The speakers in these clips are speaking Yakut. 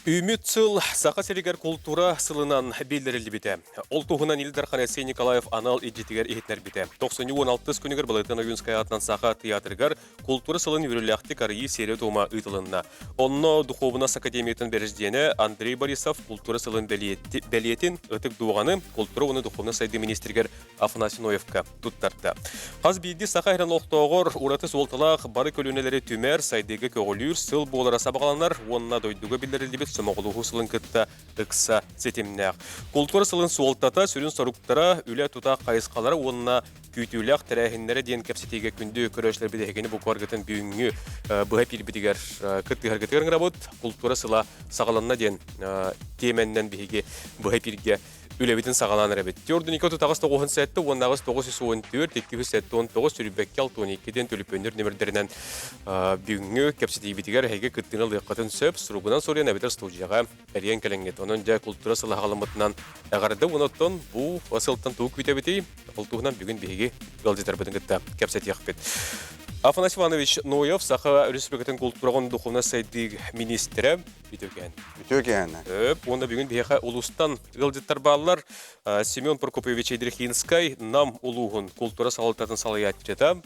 Үүмүт сыл Саха сиригэр култуура сылынан биллэриллибитэ. Ол туһунан Ил Дархан Айсен Николаев анал илдьитигэр иһитиннэрбитэ. Тохсунньу 16 күнүгэр Былатыан Ойуунскай аатынан Саха тыйаатырыгар култуура сылын үөрүүлээхтик арыйыы сиэрэ-туома ыытылынна. Онно Духуобунас академиятын бэрэсидьиэнэ Андрей Борисов култуура сылын бэлиэтин Ытык Дуоҕаны култуура уонна духуобунай сайдыы министригэр Афанасий Ноевка туттарда. Хас биирдии саха сирин олохтооҕор ураты суолталаах бары көлүөнэлэри түмэр, сайдыыга көҕүлүүр сыл буолара сабаҕаланар уонна дойдуга биллэриллибит сомоҕолоһуу сылын кытта ыкса ситимнээх. Култуура сылын суолтата, сүрүн соруктара, үлэ тутаах хайысхалара уонна күүтүүлээх тэрээһиннэрэ диэн кэпсэтиигэ күндү көрөөччүлэрбит эһигини букваргытын бүгүҥҥү быһа эпиирбитигэр кыттыһаргытыгар ыҥырабыт. Култуура сыла саҕаланна диэн тиэмэннэн биһиги быһа эпииргэ үлэбитин саҕалаан эрэбит. Түөрт 9 97 уонна 8 914 279 сүүрбэккэ 62 диэн төлөпүөннэр нөмірдэринэн бүгүҥҥү кэпсэтиибитигэр эһиги кыттыыны ылыаххытын сөп. Суругунан суруйан эбэтэр студияҕа эрийэн кэлэҥҥит. Онон дьэ култуура сыла халаммытынан эҕэрдэ уонна оттон бу сылтан тугу күүтэбитий? Ол туһунан бүгүн биһиги ыалдьыттарбытын кытта кэпсэтиэхпит. Афанасий Иванович Ноев, Саха Республикатын култуураҕын духовнай сайдыы министрэ, Үтүөкээн. Үтүөкээн. Өп, уонна бүгүн биһиэхэ улуустан ыалдьыттар бааллар. Семен Прокопьевич Идрихинскай, Нам улууһун култуура салалтатын салайааччыта.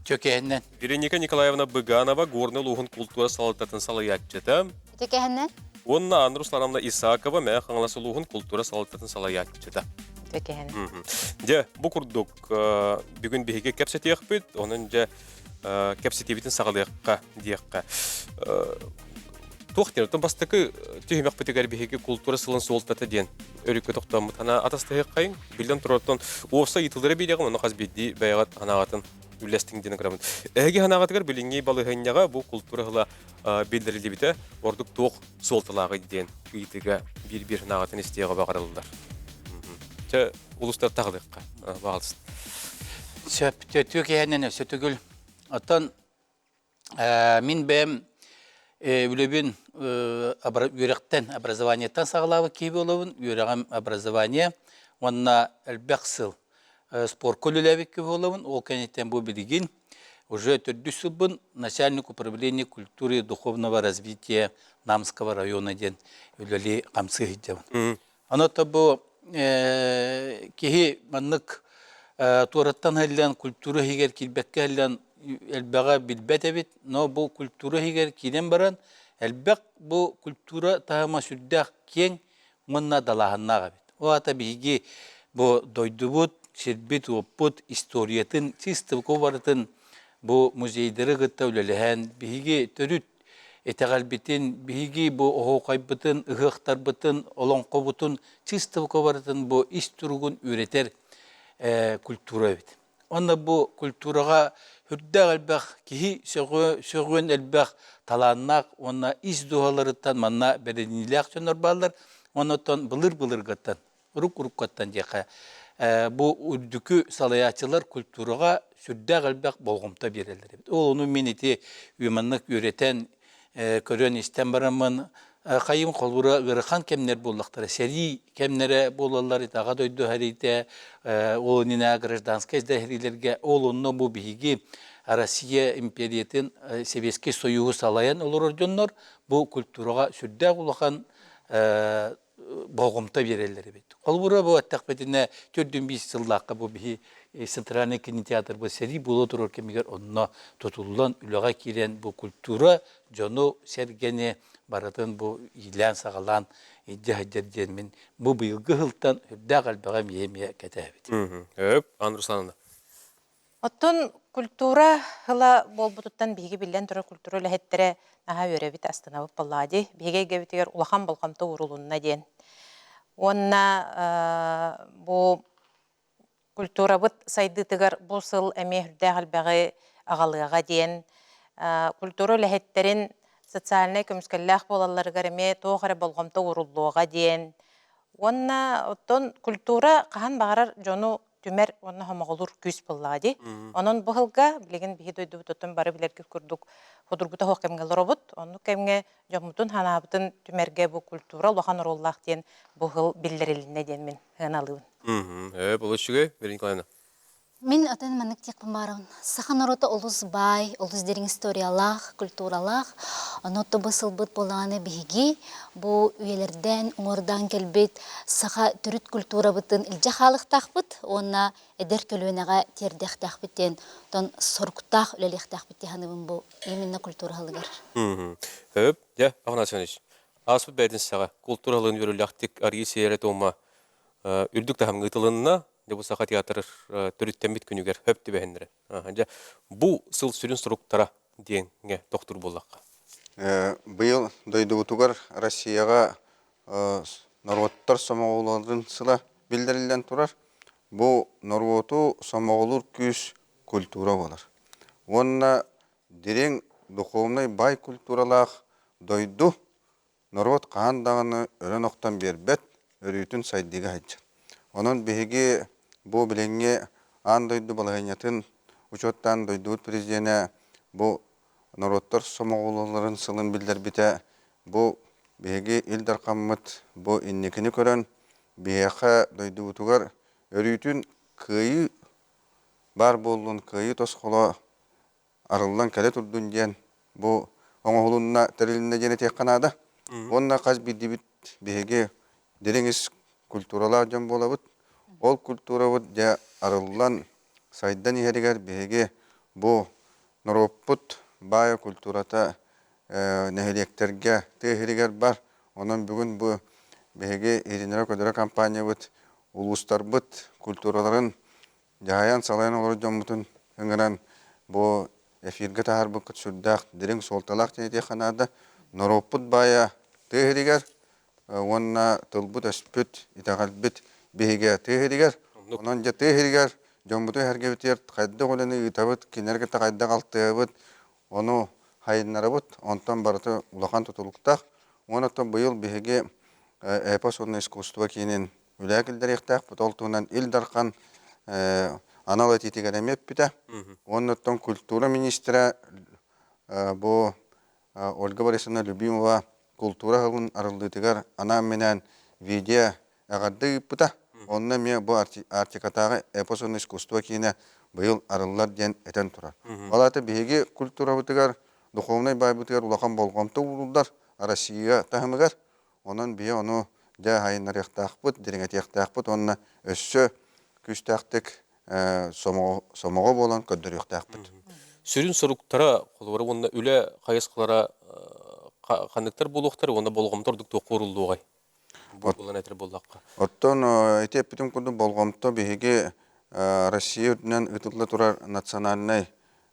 Чөкэһиннэн. Вероника Николаевна Быганова, Горнай улууһун култуура салалтатын салайааччыта. Үтүөкэһиннэн. Уонна Анна Руслановна Исакова, Мэҥэ Хаҥалас улууһун култуура салалтатын салайааччыта. Үтүөкэһин. Дьэ, бу курдук бүгүн биһиги кэпсэтиэхпит. Онон дьэ кэпсэтиибитин саҕалыахха диэххэ. Туох диэн, оттон бастакы түһүмэхпитигэр биһиги култуура сылын суолтата диэн өрүккэ тохтооммут санаа атастаһыаххайыҥ. Биллэн турар, уопсай ыйытыылары биэриэҕим, онно хас биирдии бэйэҕит санааҕытын үллэстиҥ диэн ыҥырабын. Эһиги санааҕытыгар билиҥҥи балаһыанньаҕа бу култуура сыла биллэриллибитэ ордук туох суолталааҕый диэн ыйытыыга биир-биир санааҕытын истиэҕи баҕарыллар. Чэ, улуустар таҕылыахха. Баҕалыс. Сөп, төтүө киһинэн өссө төгүл. Оттон мин бэйэм үлэбин үөрэхтэн, образованиеттан саҕалаабыт киһи буолабын. Үөрэҕим образование уонна элбэх сыл спорка үлэлээбит киһи буолабын. Ол кэнниттэн бу билигин уже төрдүс сылбын начальник управления культуры и духовного развития Намского района диэн үлэлии хамсыы сылдьабын. Онон бу киһи маннык туораттан иһиллэн культура иһигэр киирбэккэ иһиллэн элбэҕи билбэт эбит, но бу культура иһигэр киирэн баран элбэх бу культура таһыма сүрдээх киэҥ уонна далааһыннаах эбит. Ол аата биһиги бу дойдубут, сирбит-уоппут историятын, чисто барытын бу музейдары кытта үлэлэһэн биһиги төрүт итэҕэлбитин, биһиги бу оһуохайбытын, ыһыахтарбытын, олоҥхобутун чисто барытын бу ис туругун үөрэтэр культура эбит. Онно бу культураҕа үрдээх элбэх киһи сөҕүөн элбэх талааннаах уонна ис дууһаларыттан манна бэриниилээх дьоннор бааллар. Оннуттан былыр-былыргыттан урук-уруккаттан диэххэ бу үрдүкү салайааччылар культураҕа сүрдээх элбэх болҕомто биэрэллэр эбит. Ол ону мин ити маннык үөрэтэн, көрөн-истэн бараммын хайым холбура ыарахан кэмнэр буоллахтара, сэрии кэмнэрэ буолаллар, Аҕа дойду сэриитэ, ол иннинэ гражданскай сэриилэргэ, ол онно бу биһиги Россия империятын Сэбиэскэй Союһу салайан олорор дьоннор бу культураҕа сүрдээх улахан болҕомто биэрэллэр эбит. Холобура бу эттэхпитинэ төрдүн биир сыллаахха бу биһи центральный кинотеатрбыт сэрии буола турар кэмигэр онно тутуллан үлэҕэ киирэн бу культура дьону сэргэни барытын бу иилээн-саҕалаан илдьэ сылдьар диэн мин бу быйылгы сылтан үрдээх элбэҕи эмиэ эмиэ кэтээбит. Өп, Анна Руслановна. Оттон культура ыла буолбутуттан биһиги биллэн турар культура үлэһиттэрэ наһаа үөрэбит, астынабыт буоллаҕа дии. Биһиги эйгэбитигэр улахан болҕомто уурулунна диэн. Уонна бу культурабыт сайдыытыгар бу сыл эмиэ үрдээх элбэҕи аҕалыаҕа диэн культура үлэһиттэрин социальнай көмүскэллээх буолалларыгар эмиэ туох эрэ болҕомто ууруллуоҕа диэн. Уонна оттон культура хаһан баҕарар дьону түмэр уонна хомоҕолуур күүс буоллаҕа дии. Онон бу сылга билигин биһи дойдубут оттон бары билэргит курдук судургута суох кэмҥэ олоробут. Оннук кэмҥэ дьоммутун санаабытын түмэргэ бу культура улахан оруоллаах диэн бу сыл биллэрилиннэ диэн мин сыаналыыбын. Ээ, бұл үчүгэй, Вероника Николаевна. Мин атын маннык диэхпин баарабын. Саха норуота олус баай, олус дириҥ историялаах, культуралаах. Ону бу сылбыт буолаҕына биһиги бу үйэлэрдээн уҥуордаан кэлбит саха төрүт культурабытын илдьэ хаалыахтаахпыт уонна эдэр көлүөнэҕэ тиэрдиэхтээхпит диэн оттон соруктаах үлэлиэхтээхпит дии саныыбын бу именно культура сылыгар. Өп, дьэ, Афанасий Иванович, ааспыт бээтинсэҕэ култуура сылын үөрүүлээхтик арыйыы сиэрэ-туома үрдүк таһымҥа ыытылынна. Дьэ, бу Саха театр төрүттэммит күнүгэр хөп түбэһиннэрэн. Дьэ, бу сыл сүрүн соруктара диэҥҥэ тохтуур буоллахха. Быйыл дойдубутугар Россияҕа норуоттар сомоҕолорун сыла биллэриллэн турар. Бу норуоту сомоҕолуур күүс культура буолар. Уонна дириҥ духовнай баай культуралаах дойду норуот хаһан даҕаны өлөн-охтон биэрбэт, өрүүтүн сайдыыга сылдьар. Онон биһиги бу билиҥҥи аан дойду балаһыанньатын учуоттаан дойдубут президенэ бу норуоттар сомоҕолууларын сылын биллэрбитэ. Бу биһиги Ил Дархаммыт бу инникини көрөн биһиэхэ дойдубутугар өрүүтүн кыайыы баар буоллун, кыайыы тосхоло арыллан кэлэ турдун диэн бу оҥоһулунна, тэрилиннэ диэн этиэххэ наада. Уонна хас биирдиибит биһиги дириҥ ис культуралаах дьон буолабыт. Ол культурабыт дьэ арыллан, сайдан иһэригэр биһиги бу норуоппут баайа культурата нэһилиэктэргэ, тыа иһиригэр бар. Онон бүгүн бу биһиги иһитиннэрэ-көрдөрө компаниябыт улуустарбыт культураларын дьаһайан салайан олорор дьоммутун ыҥыран бу эфиргэ таһаарбыккыт сүрдээх дириҥ суолталаах диэн этиэххэ наада. Норуоппут баайа тыа сиригэр уонна тылбыт-өспүт, итэҕэлбит биһигэ тыа сиригэр. Онон дьэ тыа сиригэр дьоммутун эһэргэбитигэр хайдах үлэни ыытабыт, кинилэргэ хайдах алтыһабыт, ону хайыннарабыт. Онтон барыта улахан тутулуктаах. Уонна оттон быйыл биһиги эпос уонна искусство киинин үлэ киллэриэхтээхпит. Ол туһунан Ил Дархан анал этиитигэр эмиэ эппитэ. Уонна оттон культура министрэ бу Ольга Борисовна Любимова култуура сылын арыллыытыгар анаан-минээн видео эҕэрдэ ыыппыта. Онно эмиэ бу Арктикатааҕы эпос уонна искусство киинэ быйыл арыллар диэн этэн турар. Ол аата биһиги культурабытыгар, духовнай баайбытыгар улахан болҕомто ууруллар Россия таһымыгар. Онон биһи ону дьэ хайыннарыахтаахпыт, дириҥэтиэхтээхпит уонна өссө күүстээхтик сомоҕо буолан көрдөрүөхтээхпит. Сүрүн соруктара, холобура уонна үлэ хайысхалара ханныктар буолуохтара уонна болҕомто ордук туохха ууруллуоҕай? Буолан этэр буоллахха. Оттон ити эппитим курдук болҕомто биһиги Россия үрдүнэн ыытылла турар национальнай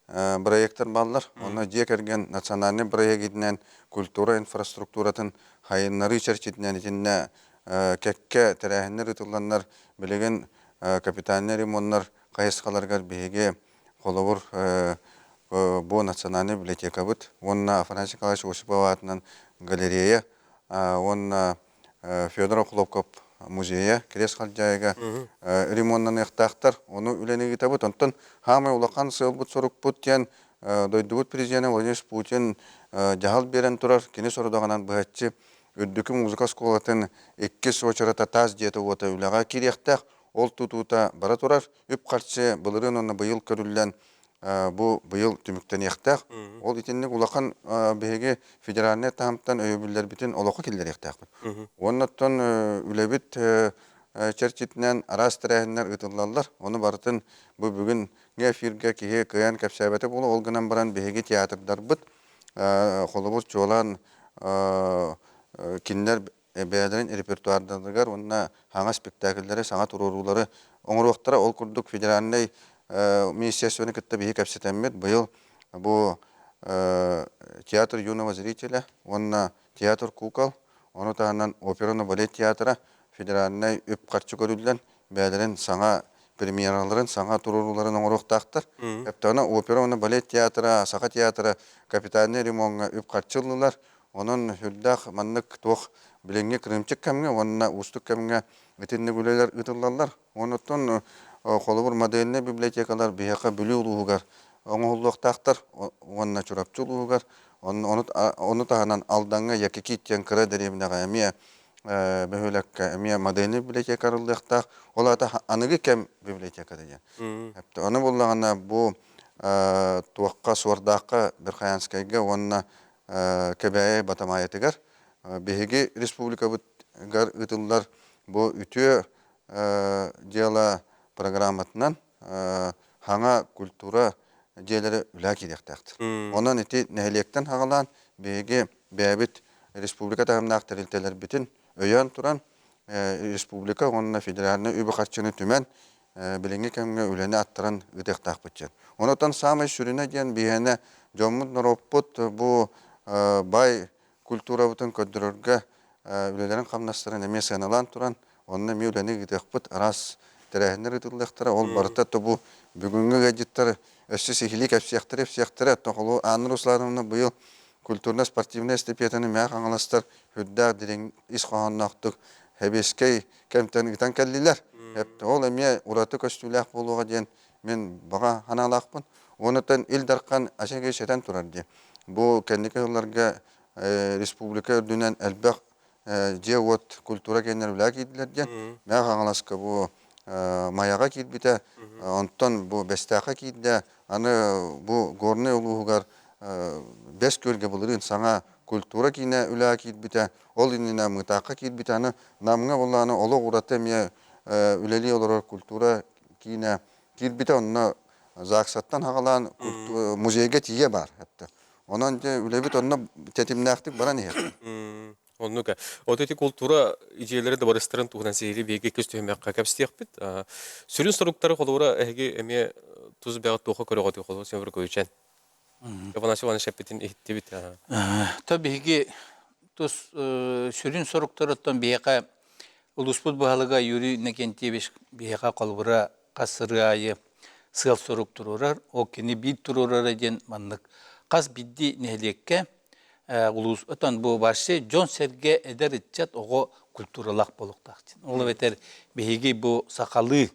бырайыактар бааллар. Онно дьиэ кэргэн национальнай бырайыак иитинэн культура инфраструктуратын хайыннарыы чэрчитинэн итиннэ кэккэ тэрээһиннэр ыытылланнар билигин капитальнай ремоннар хайысхаларыгар биһиги холобур бу национальнай библиотекабыт уонна Афанасий Николаевич Осипов аатынан галерея уонна Федор Охлопков музейа Кириэс Халдьаайыга ремоннаныахтаахтар. Ону үлэни ыытабыт. Онтон хаамай улахан сыалбыт-сорукпут диэн дойдубут президенэ Владимир Путин дьаһал биэрэн турар. Кини сорудаҕынан быһаччы Үрдүкү музыка оскуолатын иккис уочарата таас дьиэтэ-уота үлэҕэ киириэхтээх. Ол тутуута бара турар. Үп-харчы былырыын уонна быйыл көрүллэн бу быйыл түмүктэниэхтээх. Ол итинник улахан биһиги федеральнай таһымтан өйөбүллэрбитин олоххо киллэриэхтээхпит. Уонна оттон үлэбит чэрчитинэн араас тэрээһиннэр ыытыллаллар. Ону барытын бу бүгүн эфиргэ киһи кыайан кэпсээбэтэ буолуо. Ол гынан баран биһиги театрдарбыт холобур чуолаан кинилэр бэйэлэрин репертуардарыгар уонна саҥа спектакльлэри, саҥа туруоруулары оҥоруохтара. Ол курдук федеральнай министерствоны кытта биһи кэпсэтэммит быйыл бу театр юного зрителя уонна театр кукол, ону таһынан операны балет театра федеральнай үп-харчы көрүллэн бэйэлэрин саҥа премьераларын, саҥа туруорууларын оҥоруохтаахтар. Эптэҕинэ опера уонна балет театра, Саха театра капитальнай ремоҥҥа үп-харчы ыллылар. Онон сүрдээх маннык туох билиҥҥи кырыымчык кэмҥэ уонна уустук кэмҥэ итинник үлэлэр ыытыллаллар. Онуттан холобур модельнай библиотекалар биһиэхэ Бүлүү улууһугар оҥоһуллуохтаахтар уонна Чурапчы улууһугар. Ону таһынан Алдаҥҥа Якикит диэн кыра дэриэбинэҕэ эмиэ Бөһүөлэккэ эмиэ модельнай библиотека арыллыахтаах. Ол аата аныгы кэм библиотеката диэн. Ону буллаҕына бу туохха Суордаахха, Верхоянскайга уонна Кэбээйи Батамаайатыгар биһиги республикабытыгар ыытыллар бу үтүө дьыала программатынан хаҥа культура дьиэлэрэ үлэ киириэхтээхтэр. Онон ити нэһилиэктэн хаҕалаан биһиги бэйэбит республика таһымнаах тэрилтэлэрбитин өйөөн туран республика уонна федеральнай үбү-харчыны түмэн билиҥҥи кэмҥэ үлэни аттаран ыытыахтаахпыт диэн. Онон саамай сүрүнэ диэн биһиэнэ дьоммут, норуоппут бу баай культурабытын көрдөрөргө үлэлэрин-хамнастарын эмиэ сыаналаан туран, онно эмиэ үлэни ыытыахпыт, араас тэрээһиннэр ыытыллыахтара. Ол барыта бу бүгүҥҥү ыалдьыттар өссө сиһилии кэпсиэхтэрэ-ипсиэхтэрэ. Оттон Анна Руслановна быйыл культурно-спортивнай эстафетаны Мэҥэ Хаҥаластар сүрдээх дириҥ ис хоһоонноохтук сэбиэскэй кэмтэн ыытан кэллилэр. Ол эмиэ ураты көстүүлээх буолуоҕа диэн мин баҕа санаалаахпын. Онуттан Ил Дархан Асенгей сэтэн турар дии. Бу кэнники сылларга республика үрдүнэн элбэх дьиэ-уот культура кииннэр үлэҕэ киирдилэр диэн. Мэҥэ Хаҥаласка бу Майаҕа киирбитэ, онтон бу Бэстээххэ киирдэ. Аны бу Горнай улууһугар Бэс Күөлгэ былырыын саҥа культура киинэ үлэҕэ киирбитэ, ол иннинэ Мытаахха киирбитэ. Аны Намҥа буоллаҕына олох ураты эмиэ үлэлии олорор культура киинэ киирбитэ. Онно ЗАГСаттан аҕалаан музейга тиийэ баар. Онон дьэ үлэбит онно тэтимнээхтик баран иһэр. Оннук. Вот эти култуура идиэлэри дыбарыстарын туһунан сиһилии биһиги иккис түһүмэххэ кэпсиэхпит. Сүрүн соруктары холобура эһиги эмиэ тус бэҕэ туохха көрөҕүтүй холобура Семен Прокопьевичен? Афанасий Иванович эппитин иһиттибит. То биһиги тус сүрүн соруктарыттан биһиэхэ улууспут баһылыга Юрий Иннокентьевич биһиэхэ холобура хас сырыы аайы сыал-сорук туруорар. Ол кини биир туруорара диэн маннык хас биирдии нэһилиэккэ улуус отон бу вообще дьон-сэргэ эдэр ыччат оҕо культуралаах буолуохтаах диэн. Ол эбэтэр биһиги бу сахалыы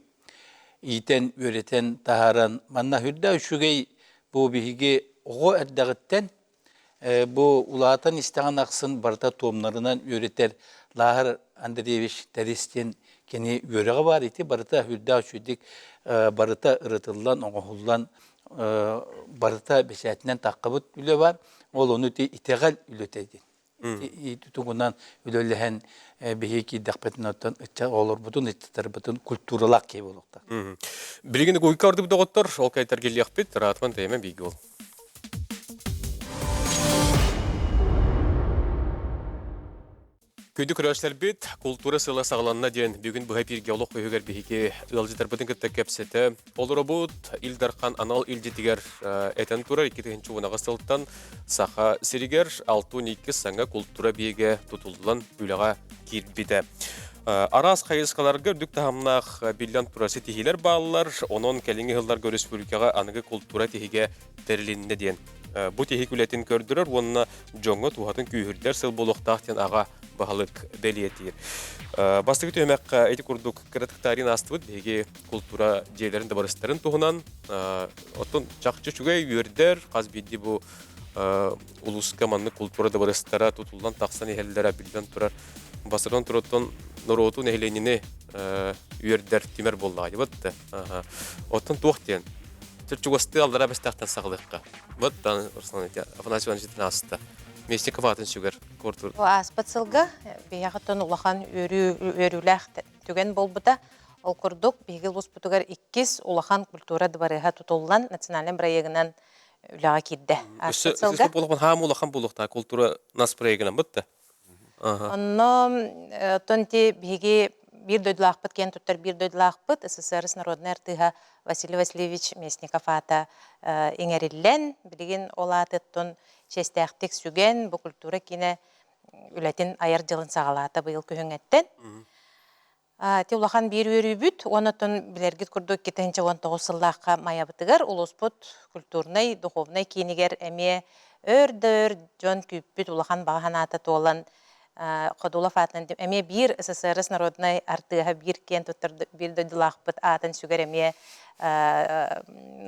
иитэн, үөрэтэн таһааран манна үрдэ үчүгэй бу биһиги оҕо эрдэҕиттэн бу улаатан истэҕин ахсын барыта туомнарынан үөрэтэр Лааһар Андреевич Тэрис диэн кини үөрэҕэ баар ити барыта үрдээх үчүгэйдик барыта ырытыллан оҥоһуллан барыта бэчээтинэн таххыбыт үлэ бар. Ол ону ити итэҕэл үлэтэ диэн. Тугунан үлэлэһэн биһиги киирдэхпитинэ оттон ыччат оҕолорбутун, ыччаттарбытын культуралаах киһи буолуохтаах. Билигин уйка ордубут доҕоттор, ол кайтаргиллиэхпит, Ратман тэйэмэ бииги ол. Күндү көрөөччүлэрбит, култуура сыла саҕаланна диэн бүгүн быһа эпииргэ олох үһүгэр биһиги ыалдьытарбытын кытта кэпсэтэ олоробут. Ил Дархан анал илдьитигэр этэн турар 2018 сылтан Саха сиригэр 62 саҥа култуура биэгэ тутуллан үлэҕэ киирбитэ. Араас хайысхаларга үрдүк таһымнаах биллэн турар ситиһиилэр бааллар. Онон кэлиҥҥи сылларга өрөспүүбүлүкэҕэ аныгы култуура тиһигэ тэрилиннэ диэн бу тиһик үлэтин көрдөрөр уонна дьоҥҥо туһатын күүһүрдэр сыл буолуохтаах диэн аҕа баһылык бэлиэтиир. Бастакы түһүмэххэ ити курдук кыратыктаарыйан аастыбыт биһиги култуура дьиэлэрин дыбарыстарын туһунан. Оттон чахчы үчүгэй үөрдэр хас биирдии бу улууска маннык култуура дыбарыстара тутуллан тахсан иһэллэрэ биллэн турар. Бастатан туран норуоту нэһилиэнньэни үөрдэр түмэр буоллаҕа дии бытты. Оттон туох диэн чугастыы аллара бэстээхтэн саҕалыахха. Вот Руслан Афанасий Иванович ааста. Местников аатын сүгэр куортур. Ааспыт сылга биһиэхэ улахан үөрүү үөрүүлээх түгэн буолбута. Ол курдук биһиги улууспутугар иккис улахан культура дыбарыаһа тутуллан национальнай бырайыагынан үлэҕэ киирдэ. Ааспыт сылга. Хаам улахан буолуохтаах культура нас проегынан бытта. Онно оттон ити биһиги биир дойдулаахпыт киэн туттар биир дойдулаахпыт СССР народнай артыыһа Василий Васильевич Местников аата иҥэриллэн, билигин ол аатыттан чиэстээхтик сүгэн, бу культура киинэ үлэтин айар дьылын саҕалаата быйыл күһүҥҥэттэн. Ити улахан биир үөрүүбүт уонна оттон билэргит курдук 2019 сыллаахха Майабытыгар улууспут культурнай, духовнай киинигэр эмиэ өр да өр дьон күүппүт улахан баҕа санаата туолан Ходулов аатынан эмиэ биир СССР народнай артыыһа биир киэн туттар биир дойдулаахпыт аатын сүгэр эмиэ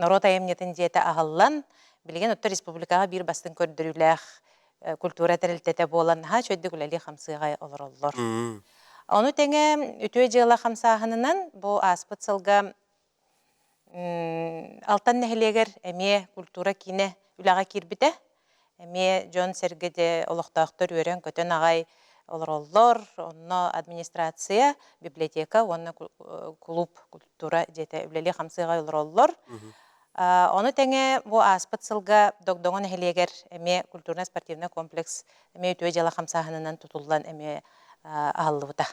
норуот айымньытын дьиэтэ аһыллан билигин оттон республикаҕа биир бастыҥ көрдөрүүлээх. культура тэрилтэтэ буолан наһаа үчүгэйдик үлэлии-хамсыы аҕай олороллор. Ону тэҥэ үтүө дьыала хамсааһынынан бу ааспыт сылга Алтан нэһилиэгэр эмиэ культура киинэ үлэҕэ киирбитэ. Эмиэ дьон-сэргэ дьэ олохтоохтор үөрэн-көтөн аҕай олороллор. Онно администрация, библиотека уонна кулууп культура дьиэтэ үлэлии-хамсыы аҕай олороллор. Ону тэҥэ бу ааспыт сылга Догдоҥо нэһилиэгэр эмиэ культурнай-спортивнай комплекс эмиэ үтүө дьыала хамсааһынынан тутуллан эмиэ аһыллыбыта.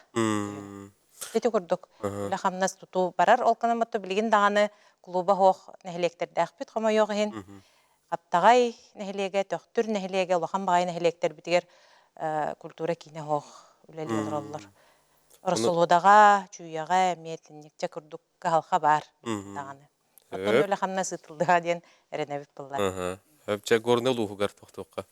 Ити курдук үлэ-хамнас тутуу барар. Ол гынан баран билигин даҕаны клуба суох нэһилиэктэрдээхпит хомойуох иһин. Хаптаҕай нэһилиэгэ, Төхтүр нэһилиэгэ, улахан баҕайы нэһилиэктэрбитигэр культура киинэ суох үлэлии олороллор. Ороссолуодаҕа, Чүүйэҕэ эмиэ итинникчэ курдук кыһалҕа баар даҕаны. Оттон үлэ-хамнас ыытыллыаҕа диэн эрэнэбит буоллар. Чэ, Горнай улууһугар тохтуохха.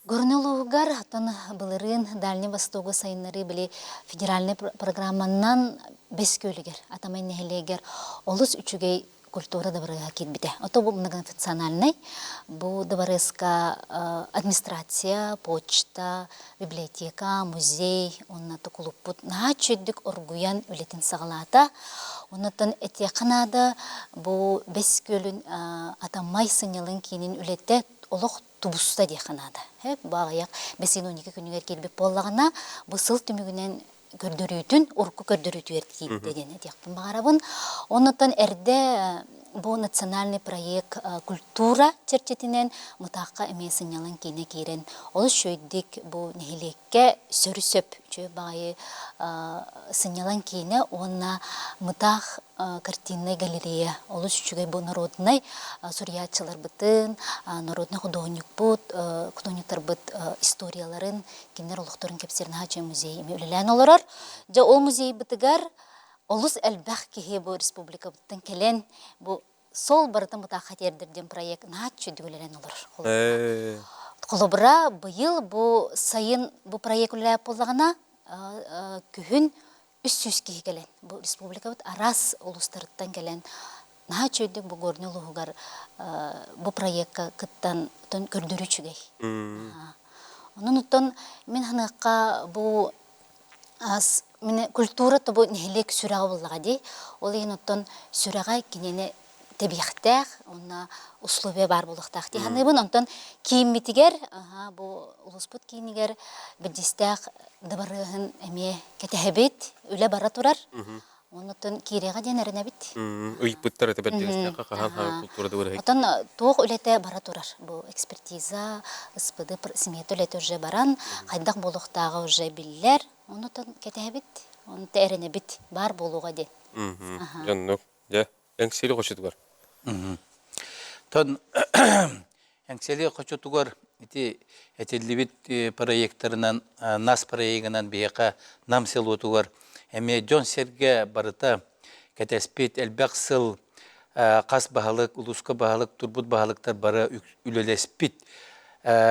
Горнай улууһугар оттон былырыын Дальний Востогу сайыннарыы били федеральнай программанан Бэс Күөлүгэр, Атамай нэһилиэгэр олус үчүгэй культура дыбарыаһа киирбитэ. Ото бу многофункциональнай. Бу дыбарыаска администрация, почта, библиотека, музей уонна тукулуппут наһаа үчүгэйдик оргуйан үлэтин саҕалаата. Оннуттан этиэххэ наада, бу Бэс Күөлүн Атамай сынньалаҥ киинин үлэтэ олох тубуста диэххэ наада. Бу аҕыйах бэсиин 12 күнүгэр киирбит буоллаҕына, бу сыл түмүгүнэн көрдөрүүтүн, урукку көрдөрүүтүгэр киирдэ диэн этиэхпин баҕарабын. Оннуттан эрдэ бу национальный проект культура чэрчитинэн Мытаахха эмиэ сынньалаҥ киинэ киирэн олус үчүгэйдик бу нэһилиэккэ сөрү-сөп үчүгэй баҕайы сынньалаҥ киинэ уонна Мытаах картиннай галерея олус үчүгэй бу народнай суруйааччыларбытын, народнай худуоһунньукпут, худуоһунньуктарбыт историяларын, кинилэр олохторун кэпсиир наһаа үчүгэй музей эмиэ үлэлээн олорор. Дьэ ол музейбытыгар олус элбэх киһи бу республикабыттан кэлэн бу сол барытын бытаахха тиэрдэр диэн проект наһаа үчүгэйдик үлэлээн олорор. Холобура, быйыл бу сайын бу проект үлэлээбит буоллаҕына, күһүн 300 киһи кэлэн, бу республикабыт араас улуустарыттан кэлэн наһаа үчүгэйдик бу Горнай улууһугар бу проекка кыттан көрдөрүү үчүгэй. Онон оттон мин ханыахха бу мин культура тобу нэһилиэк сүрэҕэ буоллаҕа дии. Ол иһин оттон сүрэҕэ кинини тэбиэхтээх уонна условия баар буолуохтаах дии саныыбын. Онтон кииммитигэр бу улууспут киинигэр Бэрдьиэстээх дыбарыаһын эмиэ кэтэһэбит, үлэ бара турар. Оннуттан киириэҕэ диэн эрэнэбит. Ыйпыттар этэ Бэрдьигэстээххэ хаһан культура дыбарыаһа. Оттон туох үлэтэ бара турар? Бу экспертиза, СПД смета үлэтэ уже баран, хайдах буолуохтааҕа уже биллэр. Оннуттан кэтэһэбит, онно эрэнэбит, баар буолуоҕа диэн. Дьоннук, дьэ, Эҥсиэли хочотугар. Тон Эҥсиэли хочотугар ити этиллибит проектарынан, НАС проегынан биһиэхэ Нам селотугар эмиэ дьон-сэргэ барыта кэтэспит элбэх сыл хас баһылык, улууска баһылык, турбут баһылыктар бары үлэлэспит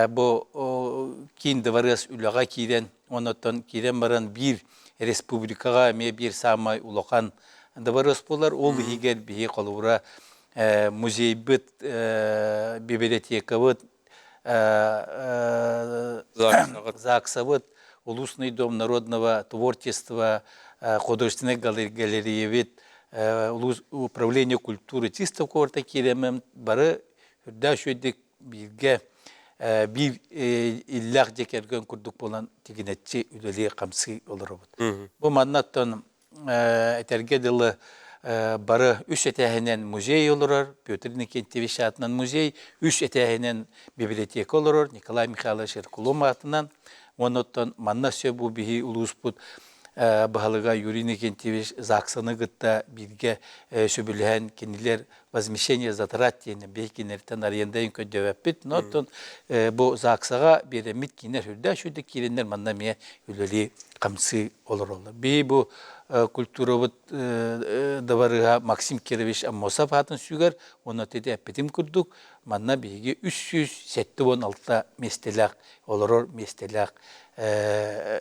бу киин дыбарыас үлэҕэ киирэн, оннуттан киирэн баран биир республикаҕа эмиэ биир саамай улахан дыбарыас буолар. Ол иһигэр биһи холобура музейбыт, библиотекабыт, ЗАГСабыт, Улусный дом народного творчества, художественной галереябит, управление культуры чисто куората киирэммин бары үрдээх үчүгэйдик бииргэ биир иллээх дьиэ кэргэн курдук буолан тигинэччи үлэлии-хамсыы олоробут. Бу маннаттан этэргэ дылы бары үс этээһинэн музей олорор, Петр Иннокентьевич аатынан музей, үс этээһинэн библиотека олорор, Николай Михайлович Эркулом аатынан. Оннуттан манна өссө бу биһи улууспут баһылыга Юрий Иннокентьевич ЗАГСаны кытта бииргэ сөбүлэһэн кинилэр возмещение затрат диэн биһи кинилэртэн арендайын көрдөбөппүт. Но оттон бу ЗАГСаҕа биэрэммит кинилэр сүрдээх үчүгэй киирэннэр манна эмиэ үлэлии хамсыы олороллор. Биһи бу культурабыт дыбарыһа Максим Кирович Аммосов аатын сүгэр, уонна ити эппитим курдук, манна биһиги 376 миэстэлээх олорор миэстэлээх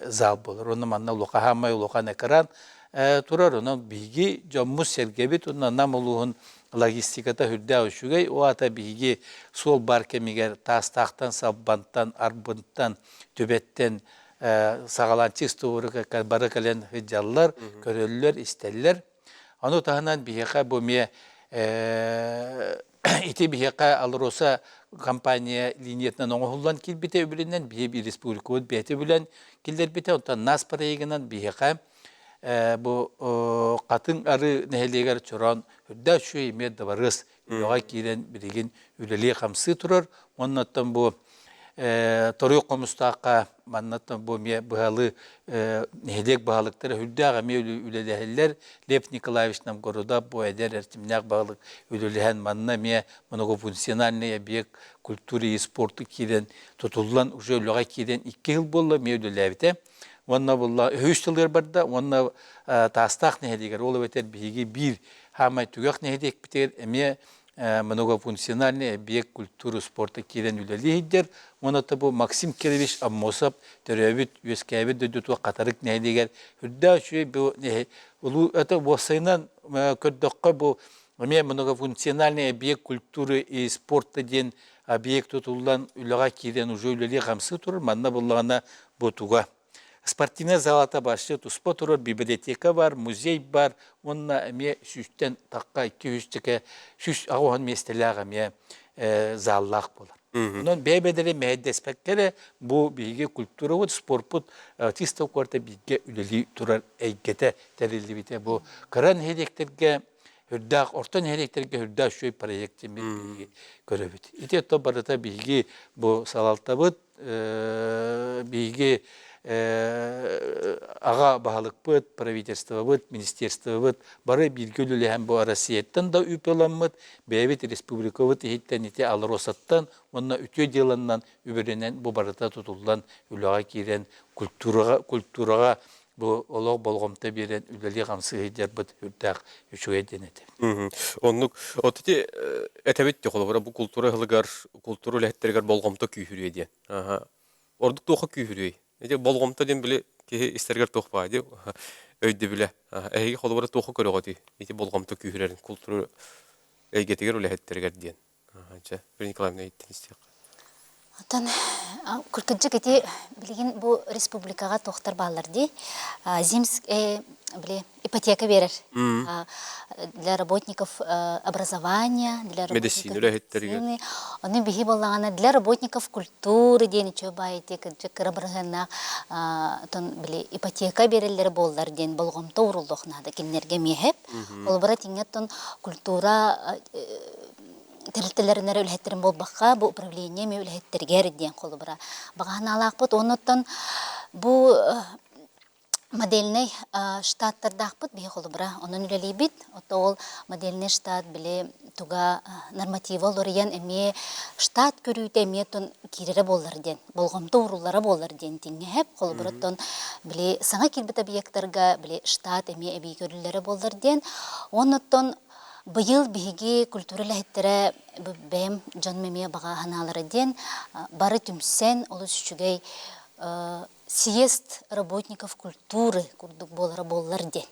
зал буолар. Уонна манна улахан хаамай улахан экран. турар. Онон биһиги дьоммут-сэргэбит уонна Нам улууһун логистиката сүрдээх үчүгэй. Ол аата биһиги суол баар кэмигэр Таастаахтан, Салбантан, Арбынтан, Түбэттэн саҕалаан чисто бары кэлэн сылдьаллар, көрөллөр, истэллэр. Ону таһынан биһиэхэ бу эмиэ ити биһиэхэ АЛРОСА компания линиятынан оҥоһуллан киирбитэ үбүлүнэн биһи республикабыт бэйэтэ үбүлэн киллэрбитэ. Онтон НАС проегынан биһиэхэ бу Хатыҥ Арыы нэһилиэгэр Чороон үрдээх үчүгэй эмиэ дыбарыас үлэҕэ киирэн билигин үлэлии-хамсыы турар. Уонна оттон бу Торуйук Хомустаахха маннаттан бу эмиэ быһалыы нэһилиэк баһылыктара үрдээх эмиэ үлэлэһэллэр. Лев Николаевич Новгородов бу эдэр эрчимнээх баһылык үлэлэһэн манна эмиэ многофункциональный объект культуры и спорта киирэн тутуллан уже үлэҕэ киирэн 2 жыл буолла эмиэ үлэлээбитэ. Уонна булла үһүс сылыгар барда уонна Таастаах нэһилиэгэр ол эбэтэр биһиги биир хаамай түгэх нэһилиэкпитигэр эмиэ многофункциональный объект культуры спорта киирэн үлэлии сылдьар. Уонна бу Максим Кирович Аммосов төрөөбүт, үөскээбит дойдутугар Хатарык нэһилиэгэр үрдээх үчүгэй бу улуу это уопсайынан көрдөххө бу эмиэ многофункциональный объект культуры и спорта диэн объект тутуллан үлэҕэ киирэн уже үлэлии хамсыы турар. Манна буллаҕына бу туга Спортивнай залата вообще туспа турар, библиотека бар, музей бар уонна эмиэ сүүстэн тахха 200 180 миэстэлээх эмиэ заллаах буолар. Онон бэйэ-бэйэлэрин мэһэйдэспэккэ эрэ бу биһиги культурабыт, спорпут чисто куората бииргэ үлэлии турар эйгэтэ тэриллибитэ. Бу кыра нэһилиэктэргэ үрдээх орто нэһилиэктэргэ үрдээх үчүгэй проект диэн биһиги көрөбүт. Ити отто барыта биһиги бу салалтабыт биһиги аҕа баһылыкпыт, правительствобыт, министерствобыт бары бииргэ үлэлэһэн бу Россияттан да үп ыламмыт, бэйэбит республикабыт иһиттэн ити АЛРОСАттан уонна үтүө дьыаланнан үбүлэнэн бу барыта тутуллан үлэҕэ киирэн культураҕа культураҕа бу олох болҕомто биэрэн үлэлии-хамсыы сылдьарбыт үрдээх үчүгэй диэн этэ. Оннук. От ити этэбит холобура бу култуура ыһылыгар, култуура үлэһиттэригэр болҕомто күүһүрүө диэн. Ордук туохха күүһүрүөй? Ити болҕомто диэн били киһи истэригэр туох баа дии өйдөбүлэ. Эһиги холобура туохха көрөҕүтүй? Ити болҕомто күүһүрэрин култуура эйгэтигэр үлэһиттэригэр диэн. Чэ, Вера Николаевна иттин истиэххэ. Оттон кырдьык ити билигин бу республикаҕа туохтар бааллар дии. Зимск били ипотека берер для работников образования, для работников медицины. Ону биһи буоллаҕына для работников культуры диэн үчүгэй баай ити кырдьык кыра бырыһыаннаах тон били ипотека береллere буоллар диэн болҕомто ууруллуох наада кинилэргэ миэһэп. Холобура тиҥҥэ культура тэрилтэлэрин эрэ үлэһиттэрин буолбакка, бу управление эмиэ үлэһиттэригэр диэн холобура баҕаһынаалаахпыт. Оннуттан бу модельнай штаттардаахпыт биһи холобура онон үлэлиибит. Ото ол модельнай штат били туга норматива уларыйан эмиэ штат көрүүтэ эмиэ тон киирэрэ буоллар диэн болҕомто ууруллара буоллар диэн тиҥҥэһэп холобура били саҥа киирбит объектарга били штат эмиэ эбии көрүллэрэ буоллар диэн оннуттан Быйыл биһиги культура үлэһиттэрэ бэйэм дьонум эмиэ баҕа санаалара диэн бары түмсэн олус үчүгэй съезд работников культуры курдук буолара буоллар диэн.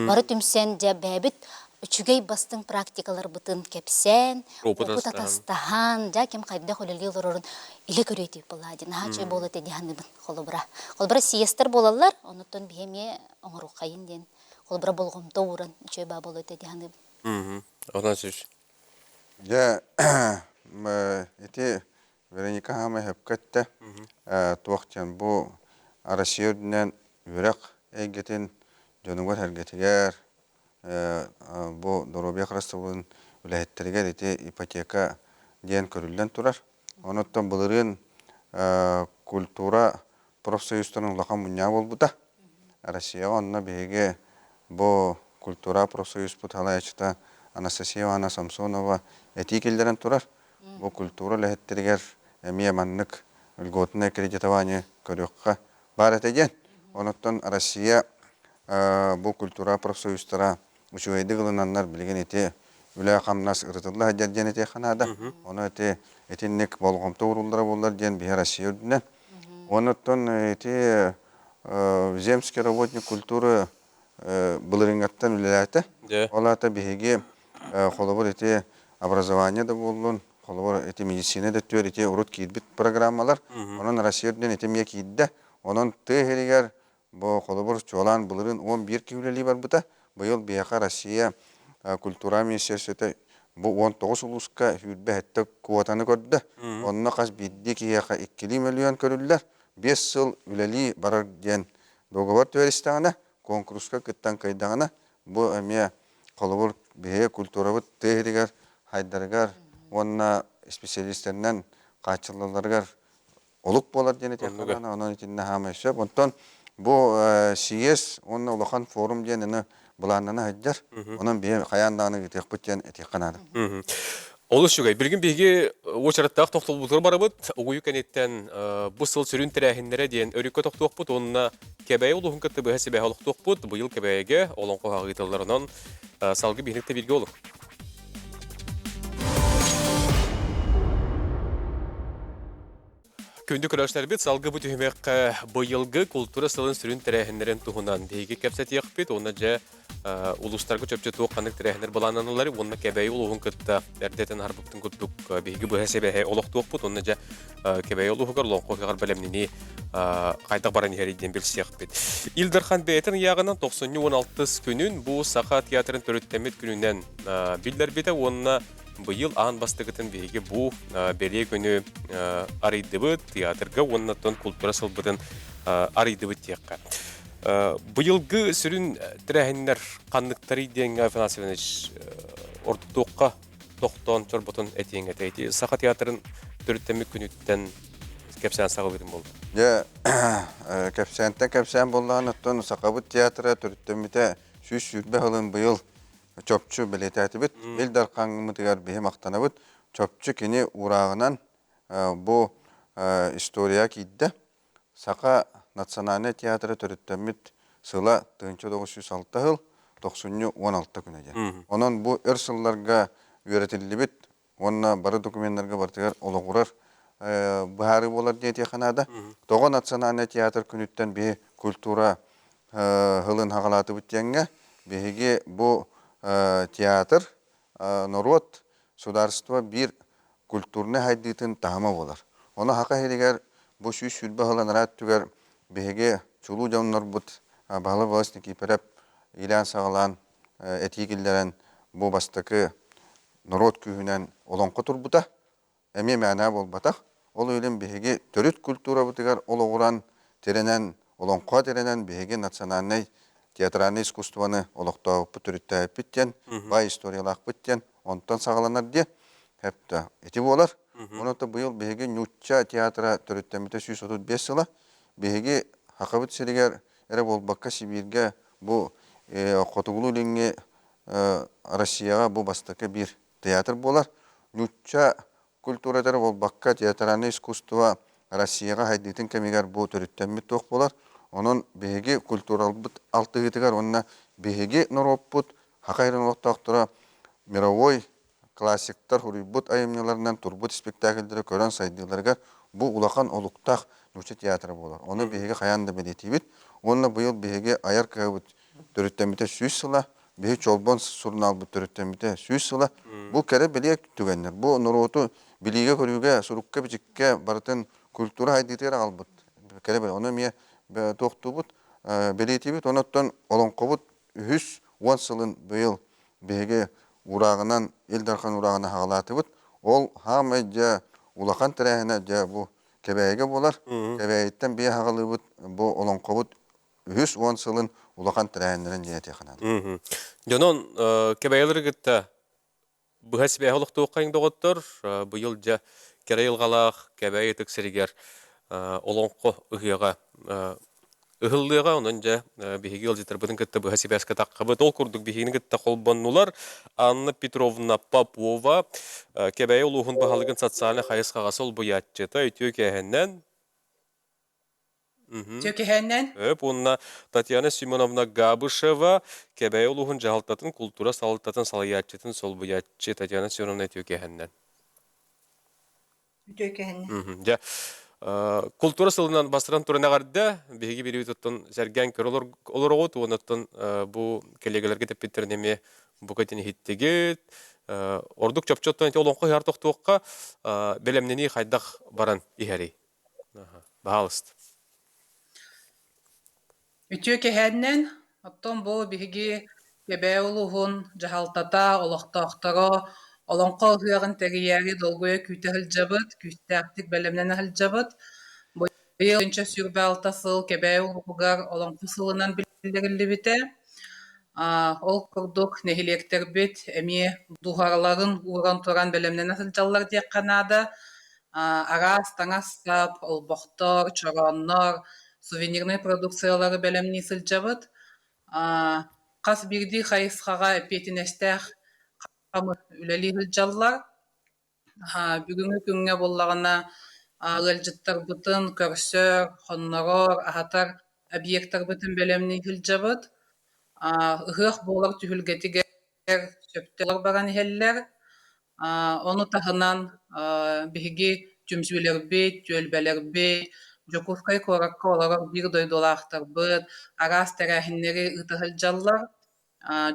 Бары түмсэн дьэ бэйэбит үчүгэй бастыҥ практикаларбытын кэпсээн, опыт атастаһан, дьэ ким хайдах үлэлии олорорун илэ көрүөтүк буолаа диэн наһаа үчүгэй буолуо этэ дии саныыбын холобура. Холобура съезтэр буолаллар, онуттан биһи эмиэ оҥоруоххайын диэн холобура болҕомто ууран үчүгэй баа буолуо этэ дии саныыбын. Онон сүс. Дьэ, ити Вероника хаамай сөпкө эттэ. Туох диэн бу Россия үрдүнэн үөрэх эйгэтин дьонугар-сэргэтигэр бу доруобуйа харыстабылын үлэһиттэригэр ити ипотека диэн көрүллэн турар. Онуттан былырыын культура профсоюзтарын улахан мунньаҕа буолбута. Россияҕа онно биһиги бу культура профсоюзпут салайааччыта Анастасия Ивановна Самсонова этии киллэрэн турар. Бу культура үлэһиттэригэр эмиэ маннык льготное кредитование көрүөххэ баар этэ диэн. Онуттан Россия бу культура профсоюзтара үчүгэйдик ылынаннар билигин ити үлэ-хамнас ырытылла сылдьар диэн этиэххэ наада. Ону ити итинник болҕомто ууруллара буоллар диэн биһи Россия үрдүнэн. Онуттан ити земский работник культуры былырыыҥҥаттан үлэлээтэ. Ол аата биһиги холобур ити образование да буоллун, холобур ити медицина да өттүгэр ити урут киирбит программалар. Онон Россия үрдүнэн ити эмиэ киирдэ. Онон тыа иһигэр бу холобур чуолаан былырыын 11 киһи үлэлии барбыта. Быйыл биһиэхэ Россия культура министерствота бу 19 улууска 27 квотаны көрдө. Онно хас биирдии киһиэхэ иккилии мөлүйүөн көрүллэр. 5 сыл үлэлии барар диэн Договор түһэристэҕинэ, куонкуруска кыттан кыайдаҕына, бу эмиэ холобур биһиги культурабыт тыа иһигэр хайдарыгар уонна специалистэринэн хааччыллалларыгар олук буолар диэн этиэххэ онон итиннэ хаамай сөп. Онтон бу съезд уонна улахан форум диэн аны былааннана сылдьар. Онон биһи хайаан даҕаны ыытыахпыт диэн этиэххэ наада. Олус үчүгэй. Билигин биһиги уочараттаах тохтобулбутугар барабыт. Угуйу кэнниттэн бу сыл сүрүн тэрээһиннэрэ диэн өрүккэ тохтуохпут уонна Кэбээйи улууһун кытта быһа сибээһи олохтуохпут. Быйыл Кэбээйигэ олоҥхо ыытыллар. Онон салгыы биһиги бииргэ олуҥ. Күндү көрөөччүлэрбит, салгыы бу түһүмэххэ быйылгы култуура сылын сүрүн тэрээһиннэрин туһунан биһиги кэпсэтиэхпит уонна дьэ улуустарга чопчу туох ханнык тэрээһиннэр былааннаналлар уонна Кэбээйи улууһун кытта эрдэтэн аһарбыттын курдук биһиги быһа сибээһи олохтуохпут уонна дьэ Кэбээйи улууһугар Олоҥхо ыһыаҕар бэлэмнэнии хайдах баран иһэрий диэн билсиэхпит. Ил Дархан бэйэтин ыйааҕынан тохсунньу 16 күнүн бу Саха театрын төрүттэммит күнүнэн биллэрбитэ уонна Быйыл аан бастакытын биһиги бу бэлиэ күнү арыйдыбыт, театрга уонна оттон култуура сылбытын арыйдыбыт диэххэ. Быйылгы сүрүн тэрээһиннэр ханныктарый диэҥҥэ Афанасий Иванович ордук туохха тохтоон чорботон этиэҥ этэй? Ити Саха театрын төрүттэммит күнүттэн кэпсээн саҕалыырым буолла. Дьэ, кэпсээнтэн кэпсээн буоллаҕына, оттон Сахабыт театра төрүттэммитэ 120 сылын быйыл чопчу бэлиэтээтибит. Ил Дархаҥмытыгар биһи махтанабыт. Чопчу кини уурааҕынан бу история киирдэ. Саха национальнай театра төрүттэммит сыла 1906 сыл тохсунньу 16 күнэ диэн. Онон бу өр сылларга үөрэтиллибит уонна бары докуменнарга барытыгар олоҕурар быһаарыы буолар диэн этиэххэ наада. Тоҕо национальнай театр күнүттэн биһи культура сылын хаҕалаатыбыт диэҥҥэ биһиги бу театр норуот судаарыстыба биир культурнай хайдыытын таһыма буолар. Ону Саха сиригэр бу 120 сыл анараа өттүгэр биһиги чулуу дьоннорбут Баһылай Балыс Никиипэрэп иилээн-саҕалаан этии киллэрэн бу бастакы норуот күүһүнэн олоҥхо турбута эмиэ мээнэ буолбатах. Ол иһин биһиги төрүт культурабытыгар олоҕуран, тирэнэн, олоҥхо тирэнэн биһиги национальнай театральнай искусствоны олохтообуппут, төрүттээбиппит диэн, баай историялаахпыт диэн, онтон саҕаланар диэн хэптэ ити буолар. Онон быйыл биһиги нуучча театра төрүттэммитэ 135 сыла. Биһиги Сахабыт сиригэр эрэ буолбакка Сибииргэ бу хотугулуу-илиҥҥи Россияҕа бу бастакы биир театр буолар. Нуучча культурата эрэ буолбакка, театральное искусство Россияҕа сайдыытын кэмигэр бу төрүттэммит туох буолар. Онон биһиги культуралбыт алтыһыытыгар уонна биһиги норуоппут Саха сирин олохтоохторо мировой классиктар суруйбут айымньыларынан турбут спектакльдары көрөн сайдыыларыгар бу улахан олуктаах нуучча театра буолар. Ону биһиги хайаан да бэлиэтиибит. Уонна быйыл биһиги айар кыһабыт төрүттэммитэ 100 сыла, биһи Чолбон сурунаалбыт төрүттэммитэ 100 сыла. Бу кэрэ бэлиэ түгэннэр. Бу норуоту билиигэ-көрүүгэ, сурукка-бичиккэ барытын культура сайдыытыгар аҕалбыт кэрэ бэлиэ. Ону эмиэ туохтуубут, бэлиэтиибит. Онон олоҥхобут үһүс уон сылын быйыл биһиги уурааҕынан, Ил Дархан уурааҕынан хаҕалаатыбыт. Ол хаамай дьэ улахан тэрээһинэ дьэ бу Кэбээйигэ буолар. Кэбээйиттэн биэ хаҕалыыбыт бу олоҥхобут үһүс уон сылын улахан тэрээһиннэрин дьиэ этиэххэ наада. Дьонон Кэбээйилэри кытта быһа сибээһи олохтуоххайыҥ доҕоттор. Быйыл дьэ кэрэ айылҕалаах Кэбээйи ытык сиригэр олоҥхо ыһыаҕа ыһыллыаҕа. Онон дьэ биһиги ыалдьыттарбытын кытта быһа сибээскэ таххабыт. Ол курдук биһигини кытта холбоннулар Анна Петровна Попова, Кэбээйи улууһун баһылыгын социальнай хайысхаҕа солбуйааччыта, үтүө кээһэннэн Чөкөһөннөн. Өп уонна Татьяна Семеновна Габышева, Кэбээйи улууһун дьаһалтатын култуура салалтатын салайааччытын солбуйааччы Татьяна Семеновна Үтүөкэһэннэн. Үтүөкэһэннэн. Дьэ, Култуура сылынан бастатан туран эҕэрдэ. Биһиги биирбит оттон сэргээн көрө олороҕут уонна оттон бу кэллиэгэлэргэ тэппиттэрин эмиэ бу кэтин иһиттигит. Ордук чопчу оттон ити олоҥхо ыһар тохтуохха бэлэмнэнии хайдах баран иһэрий? Баһаалыста. Үтүө кэһээнинэн, оттон бу биһиги Кэбээйи улууһун дьаһалтата, олохтоохторо Олоҥхо ыһыаҕын тэрийээри долгуйа күүтэ сылдьабыт, күүстээхтик бэлэмнэнэ сылдьабыт. Быйыл 26 сыл Кэбээйи улууһугар Олоҥхо сылынан биллэриллибитэ. Ол курдук нэһилиэктэрбит эмиэ дууһаларын ууран туран бэлэмнэнэ сылдьаллар диэххэ наада. Араас таҥас-сап, олбохтор, чорооннор, сувенирнай продукциялары бэлэмнии сылдьабыт. Хас биирдии хайысхаҕа эппиэтинэстээх үлэлии сылдьаллар. Бүгүҥҥү күҥҥэ буоллаҕына ыалдьыттарбытын көрсөр, хоннорор, аһатар объектарбытын бэлэмнии сылдьабыт. Ыһыах буолар түһүлгэтигэр сөптөөх баран иһэллэр. Ону таһынан биһиги түмсүүлэрбит, түөлбэлэрбит, Дьокуускай куоракка олорор биир дойдулаахтарбыт араас тэрээһиннэри ыыта сылдьаллар.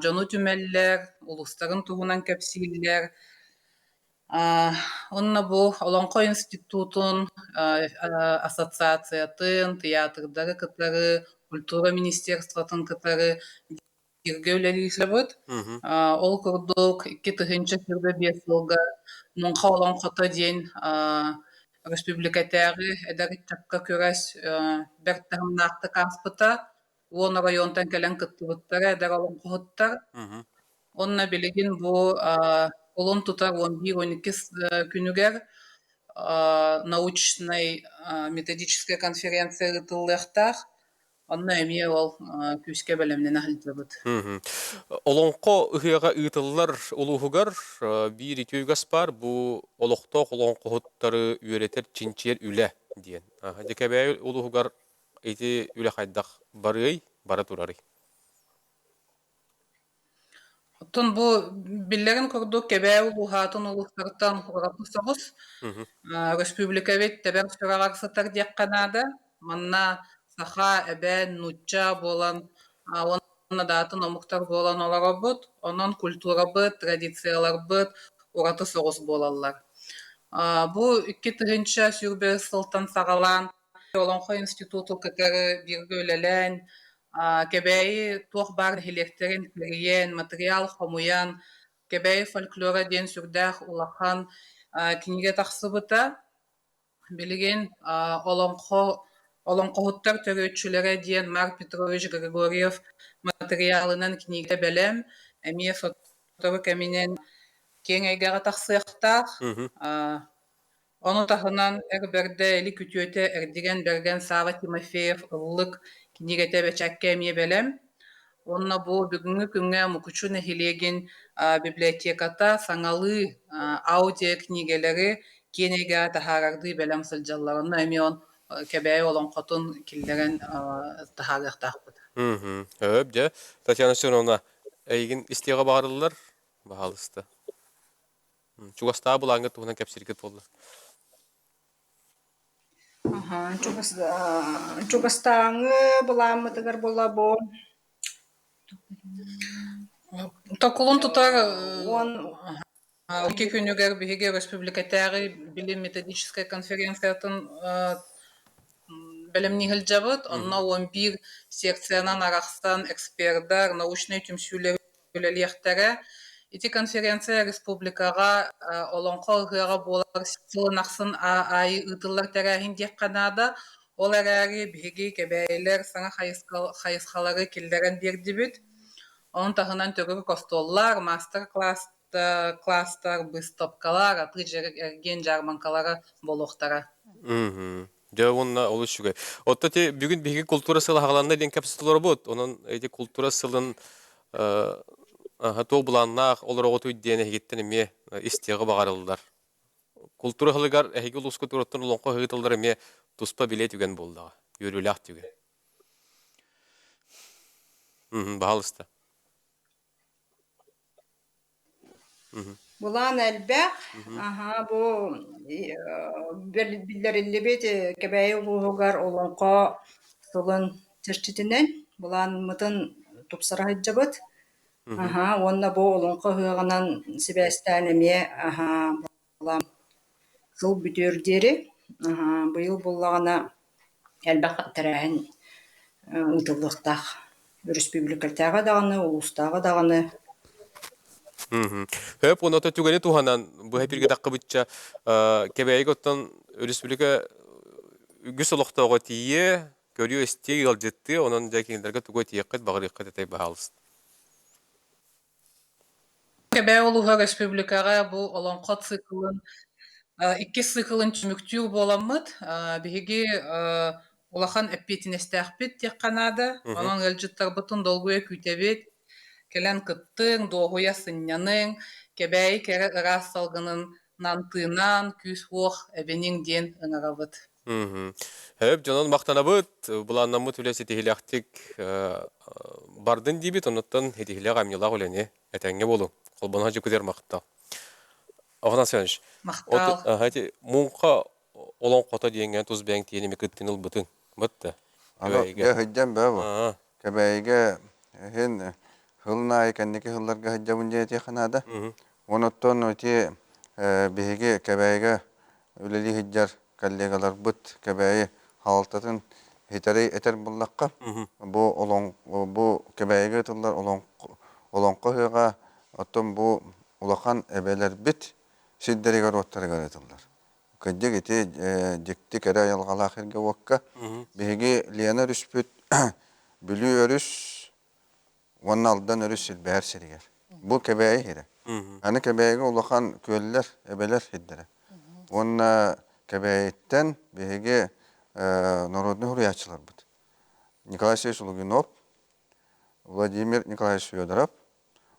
Дьону түмэллэр, улуустарын туһунан кэпсииллэр. Онно бу Олоҥхо институтун ассоциациятын, тыйаатырдары кытары, культура министерствотын кытары бииргэ үлэлии сылдьабыт. Ол курдук 2025 сылга Муҥха олоҥхото диэн республикатааҕы эдэр ыччакка күрэс бэрт таһымнаахтык ааспыта. 10 оройуонтан кэлэн кыттыбыттара эдэр олоҥхоһуттар. Уонна билигин бу кулун тутар 11-12 күнүгэр научнай методическай конференция ыытыллыахтаах. Онно эмиэ ол күүскэ бэлэмнэнэ сылдьабыт. Олоҥхо ыһыаҕа ыытыллар улууһугар биир үтүө үгэс баар бу олохтоох олоҥхоһуттары үөрэтэр чинчийэр үлэ диэн. Дьэкэбээйи улууһугар ити үлэ хайдах барыай, бара турарый? Оттон бу биллэрин курдук Кэбээйи улууһаатын улуустартан ураты соҕус республикабыт тэбэр сүрэҕэр сытар диэххэ наада. Манна саха, эбээн, нуучча буолан уонна да атын омуктар буолан олоробут. Онон культурабыт, традицияларбыт ураты соҕус буолаллар. Бу 2025 сылтан саҕалаан Олоҥхо институту кытары бииргэ үлэлээн, Кэбээйи туох баар нэһилиэктэрин тэрийэн, матырыйаал хомуйан, Кэбээйи фольклора диэн сүрдээх улахан кинигэ тахсыбыта. Билигин олоҥхо олоҥхоһуттар төрүөччүлэрэ диэн Марк Петрович Григорьев матырыйаалынан кинигэ бэлэм, эмиэ сотору кэминэн киэҥ эйгэҕэ тахсыахтаах. Ону таһынан Эр Бэрдэ Или күтүөтэ Эрдигэн Бэргэн Сава Тимофеев «Ыллык» кинигэтэ бэчээккэ эмиэ бэлэм. Уонна бу бүгүҥҥү күҥҥэ Мукучу нэһилиэгин библиотеката саҥалыы аудио-кинигэлэри киэн эйгэҕэ таһаарардыы бэлэм сылдьаллар. Онно эмиэ он Кэбээйи олоҥхотун киллэрэн таһаарыахтаахпыт. Өп, дьэ, Татьяна Семеновна, эйигин истиэҕэ баҕарыллар, баһаалыста. Чугастааҕы былааҥҥа туһунан кэпсииргит буолла. Чугастааҥы былааммытыгар буола бу Токулун тутар уон икки күнүгэр биһиги республикатааҕы билим методическай конференциятын бэлэмнии сылдьабыт. Онно 11 секциянан арахсан экспердар, научнай түмсүүлэр үлэлиэхтэрэ. Ити конференция республикаҕа Олоҥхо ыһыаҕа буолар сылын ахсын аайы ыытыллар тэрээһин диэххэ наада. Ол эрээри биһиги кэбээйилэр саҥа хайысхалары киллэрэн биэрдибит. Ону таһынан төгүрүк остуоллар, маастар-класстар, быыстапкалар, атыы-эргиэн дьаарбаҥкалара буолуохтара. Дьэ уонна олус үчүгэй. Оттон ити бүгүн биһиги култуура сыла хаҕаланна диэн кэпсэтэ олоробут. Онон ити култуура сылын туох былааннаах олороҕутуй диэн эһигиттэн эмиэ истиэҕи баҕарыллар. Култуура сылыгар эһиги улууска туруттан олоҥхо ыытыллар эмиэ туспа билиэ түгэн буоллаҕа. Үөрүүлээх түгэн. Баһаалыста. Былаан элбэх. Аһа, бу биллэриллибит Кэбээйи улууһугар Олоҥхо сылын чэрчитинэн былааммытын тупсара сылдьабыт. Аһа, уонна бу Олоҥхо ыһыаҕынан сибээстээн эмиэ аһа, былаан сыл бүтүөр диэри аһа, быйыл буоллаҕына элбэх тэрээһин ыытыллыахтаах. Өрөспүүбүлүкэтээҕи даҕаны, улуустааҕы даҕаны. Хөп оното түгэни туһанан быһа эпиргэ таххыбычча Кэбээйигэ оттон өрөспүүбүлүкэ үгүс олохтооҕо тиийиэ, көрүө-истиэ, ыалдьыттыа, онон дьэ кинилэргэ тугу этиэххит, баҕарыаххыт этэй баһаалыста. Кэбээ улууһа республикаҕа бу олоҥхо циклын иккис циклын түмүктүүр буоламмыт, биһиги улахан эппиэтинэстээхпит диэххэ наада. Онон ыалдьыттарбытын долгуйа күүтэбит. Кэлэн кыттыҥ, дуоһуйа сынньаныҥ, Кэбээйи кэрэ ыраас салгынын тыынан, күүс-уох эбиниҥ диэн ыҥырабыт. Хөп, дьонон махтанабыт, былааннаммыт үлэ ситиһилэхтик бардын диибит, оннуттан ситиһилээх амньылаах үлэни этэҥҥэ буолуҥ. Холбоно дьукутер махтал. Афанасий Иванович, Махтал. Эти муҥха олоҥхото диэҥҥэ тус бэйэҥ тиэними кыттын ылбытыҥ. Бытта. Аны дьэ сылдьан бөө бу. Кэбээйигэ иһин сылын аайы кэнники сылларга сылдьабын диэн этиэххэ наада. Онуттан ити биһиги Кэбээйигэ үлэлии сылдьар коллегаларбыт Кэбээйи халалтатын хитэри этэр буллахха, бу олоҥ бу Кэбээйигэ ыытыллар олоҥхо ыһыаҕа оттон бу улахан эбэлэрбит сирдэригэр-уоттарыгар ыытыллар. Кырдьык ити дьикти кэрэ айылҕалаах сиргэ-уокка биһиги Лена өрүспүт Бүлүү өрүс уонна Алдан өрүс силбэһэр сиригэр. Бу Кэбээйи сирэ. Аны Кэбээйигэ улахан күөллэр, эбэлэр сирдэрэ. Уонна Кэбээйиттэн биһиги народнай суруйааччыларбыт Николай Васильевич Лугинов, Владимир Николаевич Федоров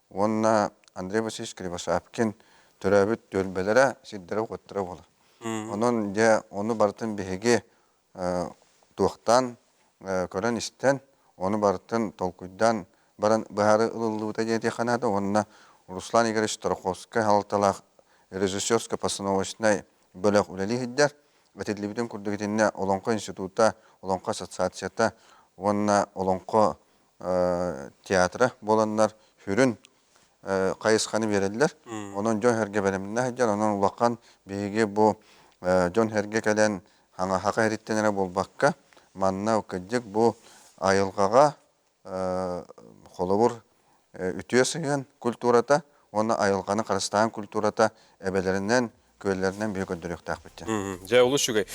уонна Андрей Васильевич Кривошапкин төрөөбүт түөлбэлэрэ, сирдэрэ-уоттара буолар. Онон дьэ ону барытын биһиги туохтаан көрөн-истэн, ону барытын толкуйдаан баран быһаарыы ылыллыбыта диэн этиэххэ наада уонна Руслан Игоревич Тараховскай салалталаах режиссерско-постановочнай бөлөх үлэлии сылдьар. Этиллибитин курдук итиннэ Олоҥхо института, Олоҥхо ассоциацията уонна Олоҥхо театра буоланнар сүрүн хайысханы биэрэллэр. Онон дьон-сэргэ бэлэмнэнэ сылдьар. Онон улахан биһиги бу дьон-сэргэ кэлэн хаҥаһаха эриттэн эрэ буолбакка, манна кырдьык бу айылҕаҕа холобур үтүө сыһыан культурата уонна айылҕаны харыстааһын культурата эбэлэринэн күөллэринэн биһи көрдөрүөхтээхпит диэн. Дьэ, олус үчүгэй.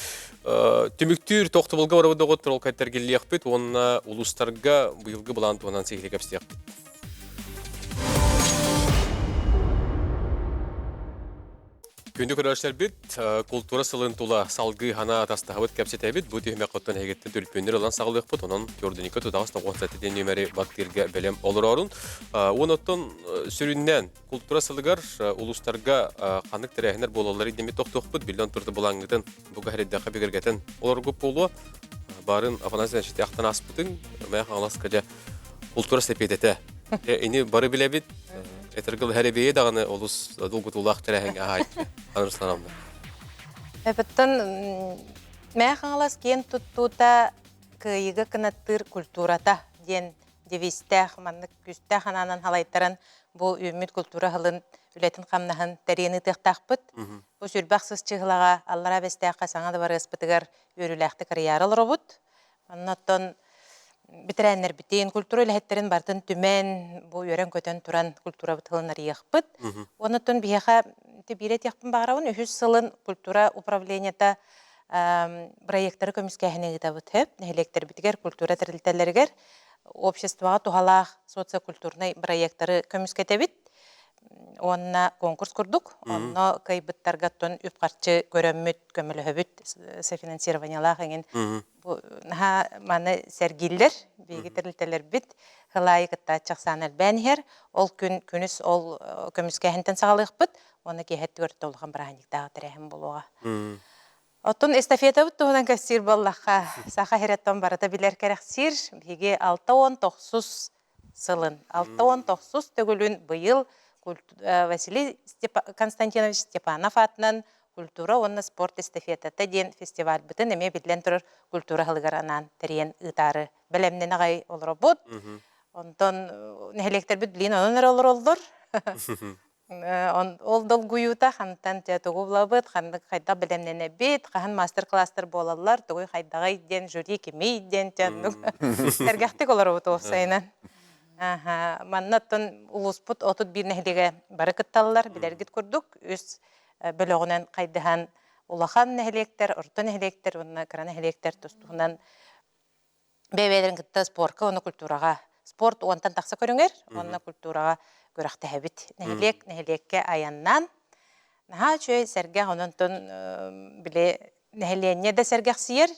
Түмүктүүр тохтобулга барабыт доҕоттор ол кэттэргиллиэхпит уонна улуустарга быйылгы былаан туһунан сиһилии кэпсиэхпит. Күндү көрөөччүлэрбит, култуура сылын тула салгыы хана атастаһабыт кэпсэтэбит. Бу түһүмэх оттон эһигиттэн түлпүннэр ылан саҕалыахпыт. Онон Тюрдуника тутаҕас 97 нүмери баттыырга бэлэм олорорун. Уон оттон сүрүннээн Култуура сылыгар улуустарга ханнык тэрээһиннэр буолаллар диэммит тохтуохпут. Биллэн турда былааҥҥытын бу кэһэрийдэххэ бигэргэтэн олоргуп буолуо. Барын Афанасий Иванович ахтан ааспытыҥ, Мэйэх Хаҥаласка дьэ култуура сэпиэтэтэ. Ини бары билэбит. Этэргыл хэрэбиэйи даҕаны олус долгутуулаах тэрээһиҥҥэ аһааччы. Анарысланамна. Эпиттэн Мэйэх Хаҥалас киэн туттуута кыайыыга кынаттыыр культурата диэн девизтээх маннык күүстээх анаанан халайтаран бу үүммүт культура сылын үлэтин-хамнаһын тэрийэн ыытыахтаахпыт. Бу сүрбэх сыс чыһылаҕа Аллараа Бэстээххэ саҥа дыбарыаспытыгар үөрүүлээхтик арыйаары олоробут. Онно оттон бэтэрээннэрбитин, культура үлэһиттэрин барытын түмэн, бу үөрэн-көтөн туран культурабыт сылын арыйыахпыт. Уонна оттон биһиэхэ биир этиэхпин баҕарабын, үһүс сылын культура управлениета бырайыактары көмүскээһини ыытабыт сөп. Нэһилиэктэрбитигэр, культура тэрилтэлэригэр обществоҕа туһалаах социокультурнай бырайыактары көмүскэтэбит уонна конкурс курдук онно кыайбыттарга оттон үп-харчы көрөммүт көмөлөһөбүт софинансированиелаах эҥин бу наһаа маны сэргииллэр биһиги тэрилтэлэрбит сыл аайы кыттааччы ахсаана элбээн иһэр ол күн күнүс ол көмүскээһинтэн саҕалыахпыт уонна киэһэ өттүгэр улахан бырааһынньыктааҕы тэрээһин буолуоҕа Оттон эстафетабыт туһунан кэпсиир буоллахха, Саха сирэттэн барыта билэр кэрэхсиир. Биһиги 69 сылын, 69 төгүлүн быйыл Василий Константинович Степанов аатынан культура уонна спорт эстафетата диэн фестивальбытын эмиэ биллэн турар культура сылыгар анаан тэрийэн ыытаары бэлэмнэн аҕай олоробут. Онтон нэһилиэктэрбит билигин онон эрэ олороллор. Ол долгуйуута хантан дьэ тугу булабыт, ханнык хайдах бэлэмнэнэбит, хаһан мастер-класстар буолаллар, тугуй хайдаҕый диэн жюри кимий диэн дьэ оннук сэргэхтик олоробут уопсайынан. Манна оттон улууспут 31 нэһилиэгэ бары кытталлар, билэргит курдук, үс бөлөҕүнэн хайдыһан улахан нэһилиэктэр, орто нэһилиэктэр уонна кыра нэһилиэктэр тус-туһунан бэйэ-бэйэлэрин кытта спорка уонна культураҕа спорт уонтан тахса көрүҥэр уонна культураҕа күрэхтэһэбит. Нэһилиэк нэһилиэккэ айаннаан наһаа үчүгэй сэргэх онон били нэһилиэнньэ да сэргэхсийэр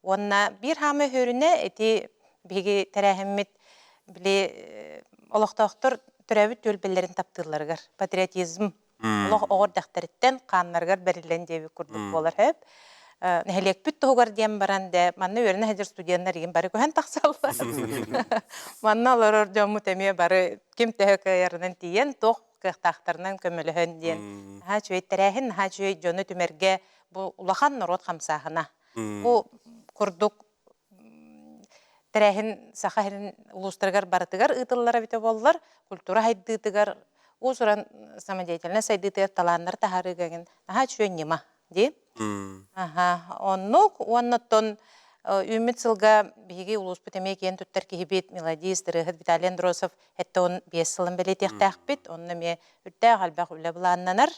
уонна биир хаама өһүөрүнэ ити биһиги тэрээһиммит били олохтоохтор төрөөбүт түөлбэлэрин таптыылларыгар патриотизм олох оҕо эрдэхтэриттэн хааннарыгар бэриллэн диэбит курдук буолар сөп. Нэһилиэкпит туһугар диэн баран дэ манна үөрэнэ сылдьар студеннар игин бары көһөн тахсаллар. Манна олорор дьоммут эмиэ бары ким төһө кыайарынан тиийэн туох кыахтаахтарынан көмөлөһөн диэн наһаа үчүгэй тэрээһин, наһаа үчүгэй дьону түмэргэ бу улахан норуот хамсааһына. Бу курдук тэрээһин Саха сирин улуустарыгар барытыгар ыытыллара эбитэ буоллар, культура сайдыытыгар, уус-уран самодеятельность сайдыытыгар талааннары таһаарыыга эҥин наһаа үчүгэй ньыма дии. Аха, оннук уонна оттон үүммүт сылга биһиги улууспут эмиэ киэн туттар киһибит мелодист, ырыаһыт Виталий Андросов 75 сылын бэлиэтиэхтээхпит. Онно эмиэ үрдээх элбэх үлэ былааннанар.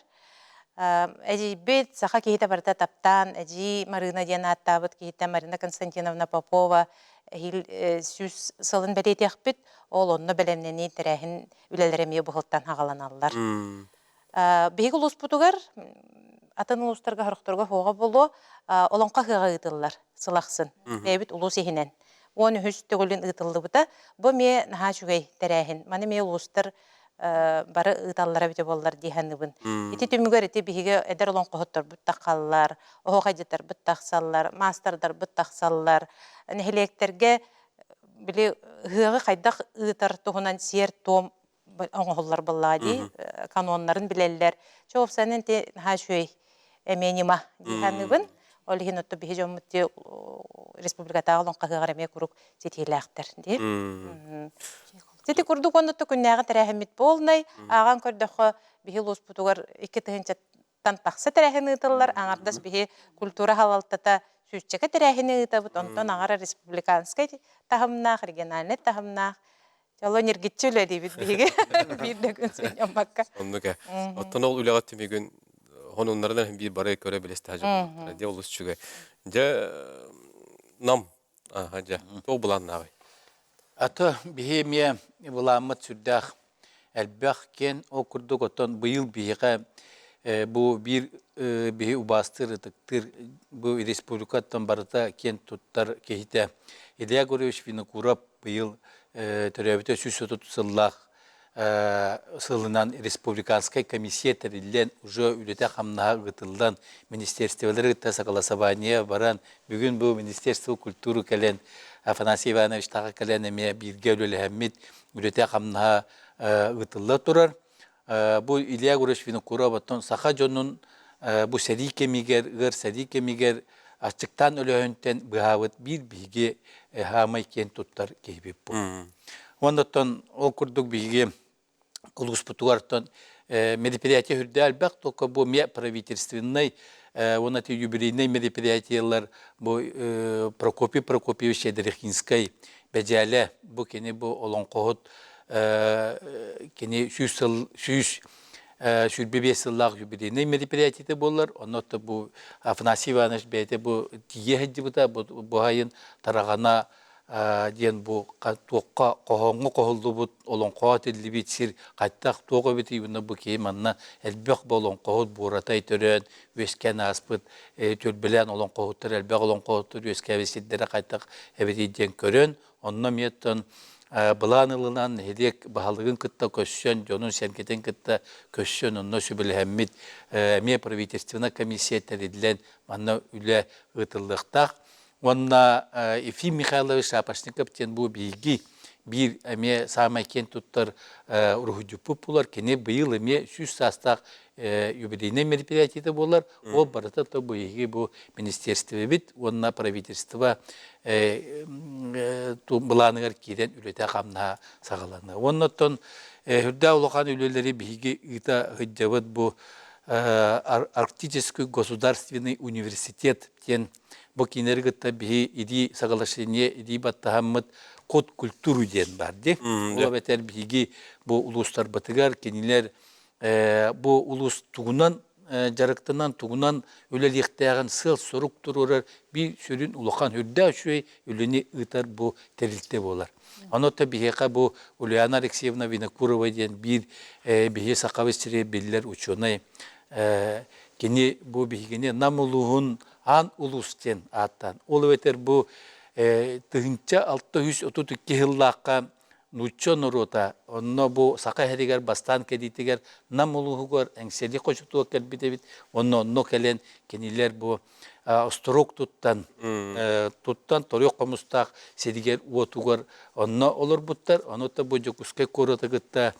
Эдьиийбит саха киһитэ барыта таптаан Эдьиий Марыына диэн ааттаабыт киһиттэн Марина Константиновна Попова эһиил 100 сылын бэлиэтиэхпит. Ол онно бэлэмнэнии тэрээһин үлэлэрэ эмиэ быһылтан хаҕаланаллар. Биһиги улууспутугар атын улуустарга сорохторго суоҕа буолуо олоҥхо ыһыаҕа ыытыллар сыл ахсын. Бэйэбит улуус иһинэн. 13 төгүлүн ыытыллыбыта. Бу эмиэ наһаа үчүгэй тэрээһин. Маны эмиэ улуустар бары ыыталлара эбитэ буоллар дии саныыбын. Ити түмүгэр ити биһиги эдэр олоҥхоһутторбут таххаллар, оһуохайдьыттарбыт тахсаллар, маастардарбыт тахсаллар. Нэһилиэктэргэ били ыһыаҕы хайдах ыытар туһунан сиэр-туом оҥоһуллар буоллаҕа дии, каноннарын билэллэр. Чэ, уопсайынан ити наһаа үчүгэй эмиэ ньыма дии саныыбын. Ол иһин оттон биһи дьоммут дии республикатааҕы олоҥхо ыһыаҕар эмиэ куруук ситиһиилээхтэр дии. Сити курдук уонна күннээҕи тэрээһиммит полнай. Ааҕан көрдөххө, биһи улууспутугар 2 тыһыынчаттан тахса тэрээһин ыытыллар. Аҥардас биһи культура салалтата сүүсчэкэ тэрээһини ыытабыт. Онтон аҥара республиканскай таһымнаах, региональнай таһымнаах. Оло ньиргиччи үлэлиибит биһиги биир да күн сынньаммакка. Оннук ээ. Оттон ол үлэҕэ түмүгүн хонуннарынан биир бары көрө билэстэһэ дьон. Дьэ олус үчүгэй. Дьэ нам Аха дьэ туох былааннааҕый? Ато биһи эмиэ былааммыт сүрдээх элбэх киэн ол курдук оттон быйыл биһиэхэ бу биир биһи убаастыыр ытыктыыр бу республикаттан барыта киэн туттар киһитэ Илья Гурьевич Винокуров быйыл төрөөбүтэ 130 сыллаах сылынан республиканскай комиссия тэриллэн уже үлэтэ-хамнаһа ыытыллан министерстволары кытта согласование баран бүгүн бу министерство культуры кэлэн Афанасий Иванович тағы кэлэн эмиэ бииргэ үлэлэһэммит үлэтэ-хамнаһа ыытылла турар. Бу Илья Егорович Винокуров оттон саха дьонун бу сэрии кэмигэр, ыар сэрии кэмигэр аччыктаан өлөһөнтөн быһаабыт биир биһиги хаамай киэн туттар киһибит бу. Оннуттан ол курдук биһиги улууспутугар мероприятие үрдэ элбэх, только бу ме правительственный уонна юбилейный мероприятиелар бу Прокопий Прокопьевич Щедрихинскай бэдьээлэ бу кини бу олоҥхоһут кини 100 сыл 125 сыллаах юбилейный мероприятиета буолар. Онно бу Афанасий Иванович бэйэтэ бу тиийэ сылдьыбыта, бу айын тараҕана диэн бу туохха хоһооҥҥо хоһуллубут олоҥхоҕо этиллибит сир хайдах туох эбитий уонна бу киһи манна элбэх бу олоҥхоһут буоратай төрөөн үөскээн ааспыт түөлбэлээн олоҥхоһуттар элбэх олоҥхоһуттар үөскээбит сирдэрэ хайдах эбитий диэн көрөн онно эмиэ былаан ылынан нэһилиэк баһылыгын кытта көрсөн дьонун сэргэтин кытта көрсөн онно сүбэлэһэммит эмиэ правительственная комиссия тэриллэн манна үлэ ыытыллыахтаах. Уонна Ефим Михайлович Шапошников диэн бу биһиги биир эмиэ саамай киэн туттар уруһуйдьуппут буолар. Кини быйыл эмиэ 100 саастаах юбилейнай мероприятиета буолар. Ол барыта то бу биһиги бу министерствебит уонна правительство былааныгар киирэн үлэтэ-хамнаһа саҕаланна. Уонна оттон үрдээх улахан үлэлэри биһиги ыыта сылдьабыт бу Арктический государственный университет диэн бу кинилэри кытта биһи идии соглашение идии баттаһаммыт код культуру диэн бар ди. Ол эбэтэр биһиги бу улуустарбытыгар кинилэр бу улуус тугунан дьарыктанан тугунан үлэлиэхтээҕин сыал-сорук туруорар биир сүрүн улахан үрдээх үчүгэй үлэни ыытар бу тэрилтэ буолар. Онон биһиэхэ бу Ульяна Алексеевна Винокурова диэн биир биһи Сахабыт сирэ биллэр учуонай кини бу биһигини Нам улууһун аан улуус диэн ааттаан ол эбэтэр бу 1632 сыллаахха нуучча норуота онно бу саха иһэригэр бастаан кэлиитигэр Нам улууһугар Эҥсиэли хочотугар кэлбит эбит уонна онно кэлэн кинилэр бу остуруок туттан туттан торуок хомустаах сиригэр уотугар онно олорбуттар ону бу Дьокуускай куораты кытта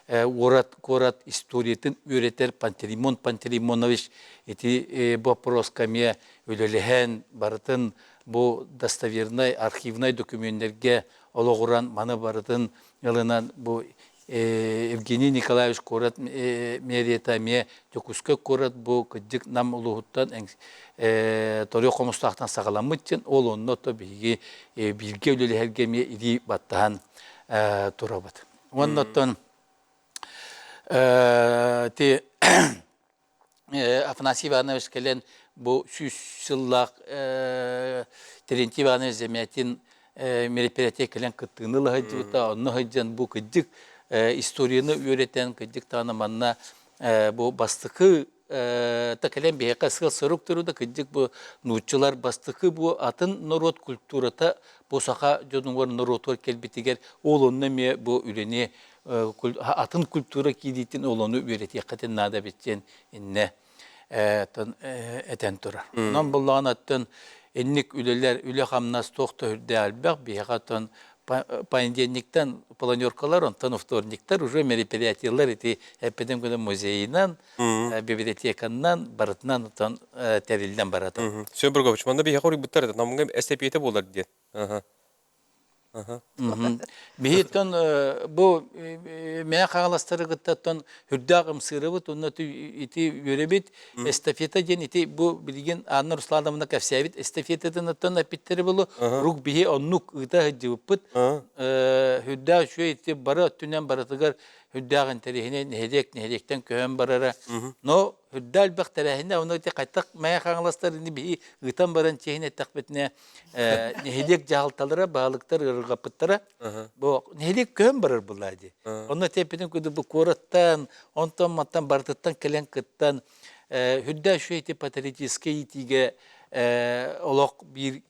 уорат куорат историятын үөрэтэр Пантелеймон Пантелеймонович ити боппуруоска эмиэ үлэлэһэн барытын бу достовернай архивнай документарга олоҕуран маны барытын ылынан бу Евгений Николаевич куорат мэрията эмиэ Дьокуускай куорат бу кырдьык Нам улууһуттан Торуо Хомустаахтан саҕаламмыт диэн ол онно то биһиги бииргэ үлэлэһэргэ эмиэ илии баттаһан турабыт. Уонна оттон ти Афанасий Иванович кэлэн бу 100 сыллаах Терентий Иванович Замятин мероприятие кэлэн кыттыыны ыла сылдьыбыта. Онно сылдьан бу кырдьык историяны үөрэтэн, кырдьык даҕаны манна бу бастакы та кэлэн биһиэхэ сыал-сорук туруда кырдьык бу нууччалар бастакы бу атын норуот культурата бу саха дьонугар норуотугар кэлбитигэр ол онно эмиэ бу үлэни атын культура киириитин ол ону үөрэтиэххитин наада эбит диэн иннэ этэн турар. Онон буллаҕына оттон инник үлэлэр үлэ-хамнас туох да үрдээх элбэх биһиэхэ оттон понедельниктан планеркалар, онтон вторниктар уже мероприятиелар ити эппитим курдук музейынан, библиотеканан барытынан оттон тэриллэн барата. Семен Прокопьевич, манна биһиэхэ уруйбуттар намҥа эстапета буолар диэн. Биһиттэн бу Мэҥэ Хаҥаластары кыттаттан үрдээх ымсыырабыт уонна ити үөрэбит эстафета диэн ити бу билигин Анна Руслановна кэпсээбит эстафетатыттан эппиттэрэ буолу рук биһи оннук ыыта сылдьыбыппыт үрдээх үчүгэй ити бары өттүнэн барытыгар үрдээх интэриэһинэй нэһилиэк нэһилиэктэн көһөн барара но үрдээх элбэх тэрээһинэ ону ити хайтах Мэҥэ Хаҥаластар ини биһи ыытан баран чиэһин эттэхпитинэ нэһилиэк дьаһалталара баһылыктар ыарырҕаппыттара бу нэһилиэк көһөн барар буоллаа дии онно тэппитин курдук бу куораттан онтон мантан барытыттан кэлэн кыттан үрдээх үчүгэй ити патриотическай иитиигэ олох биир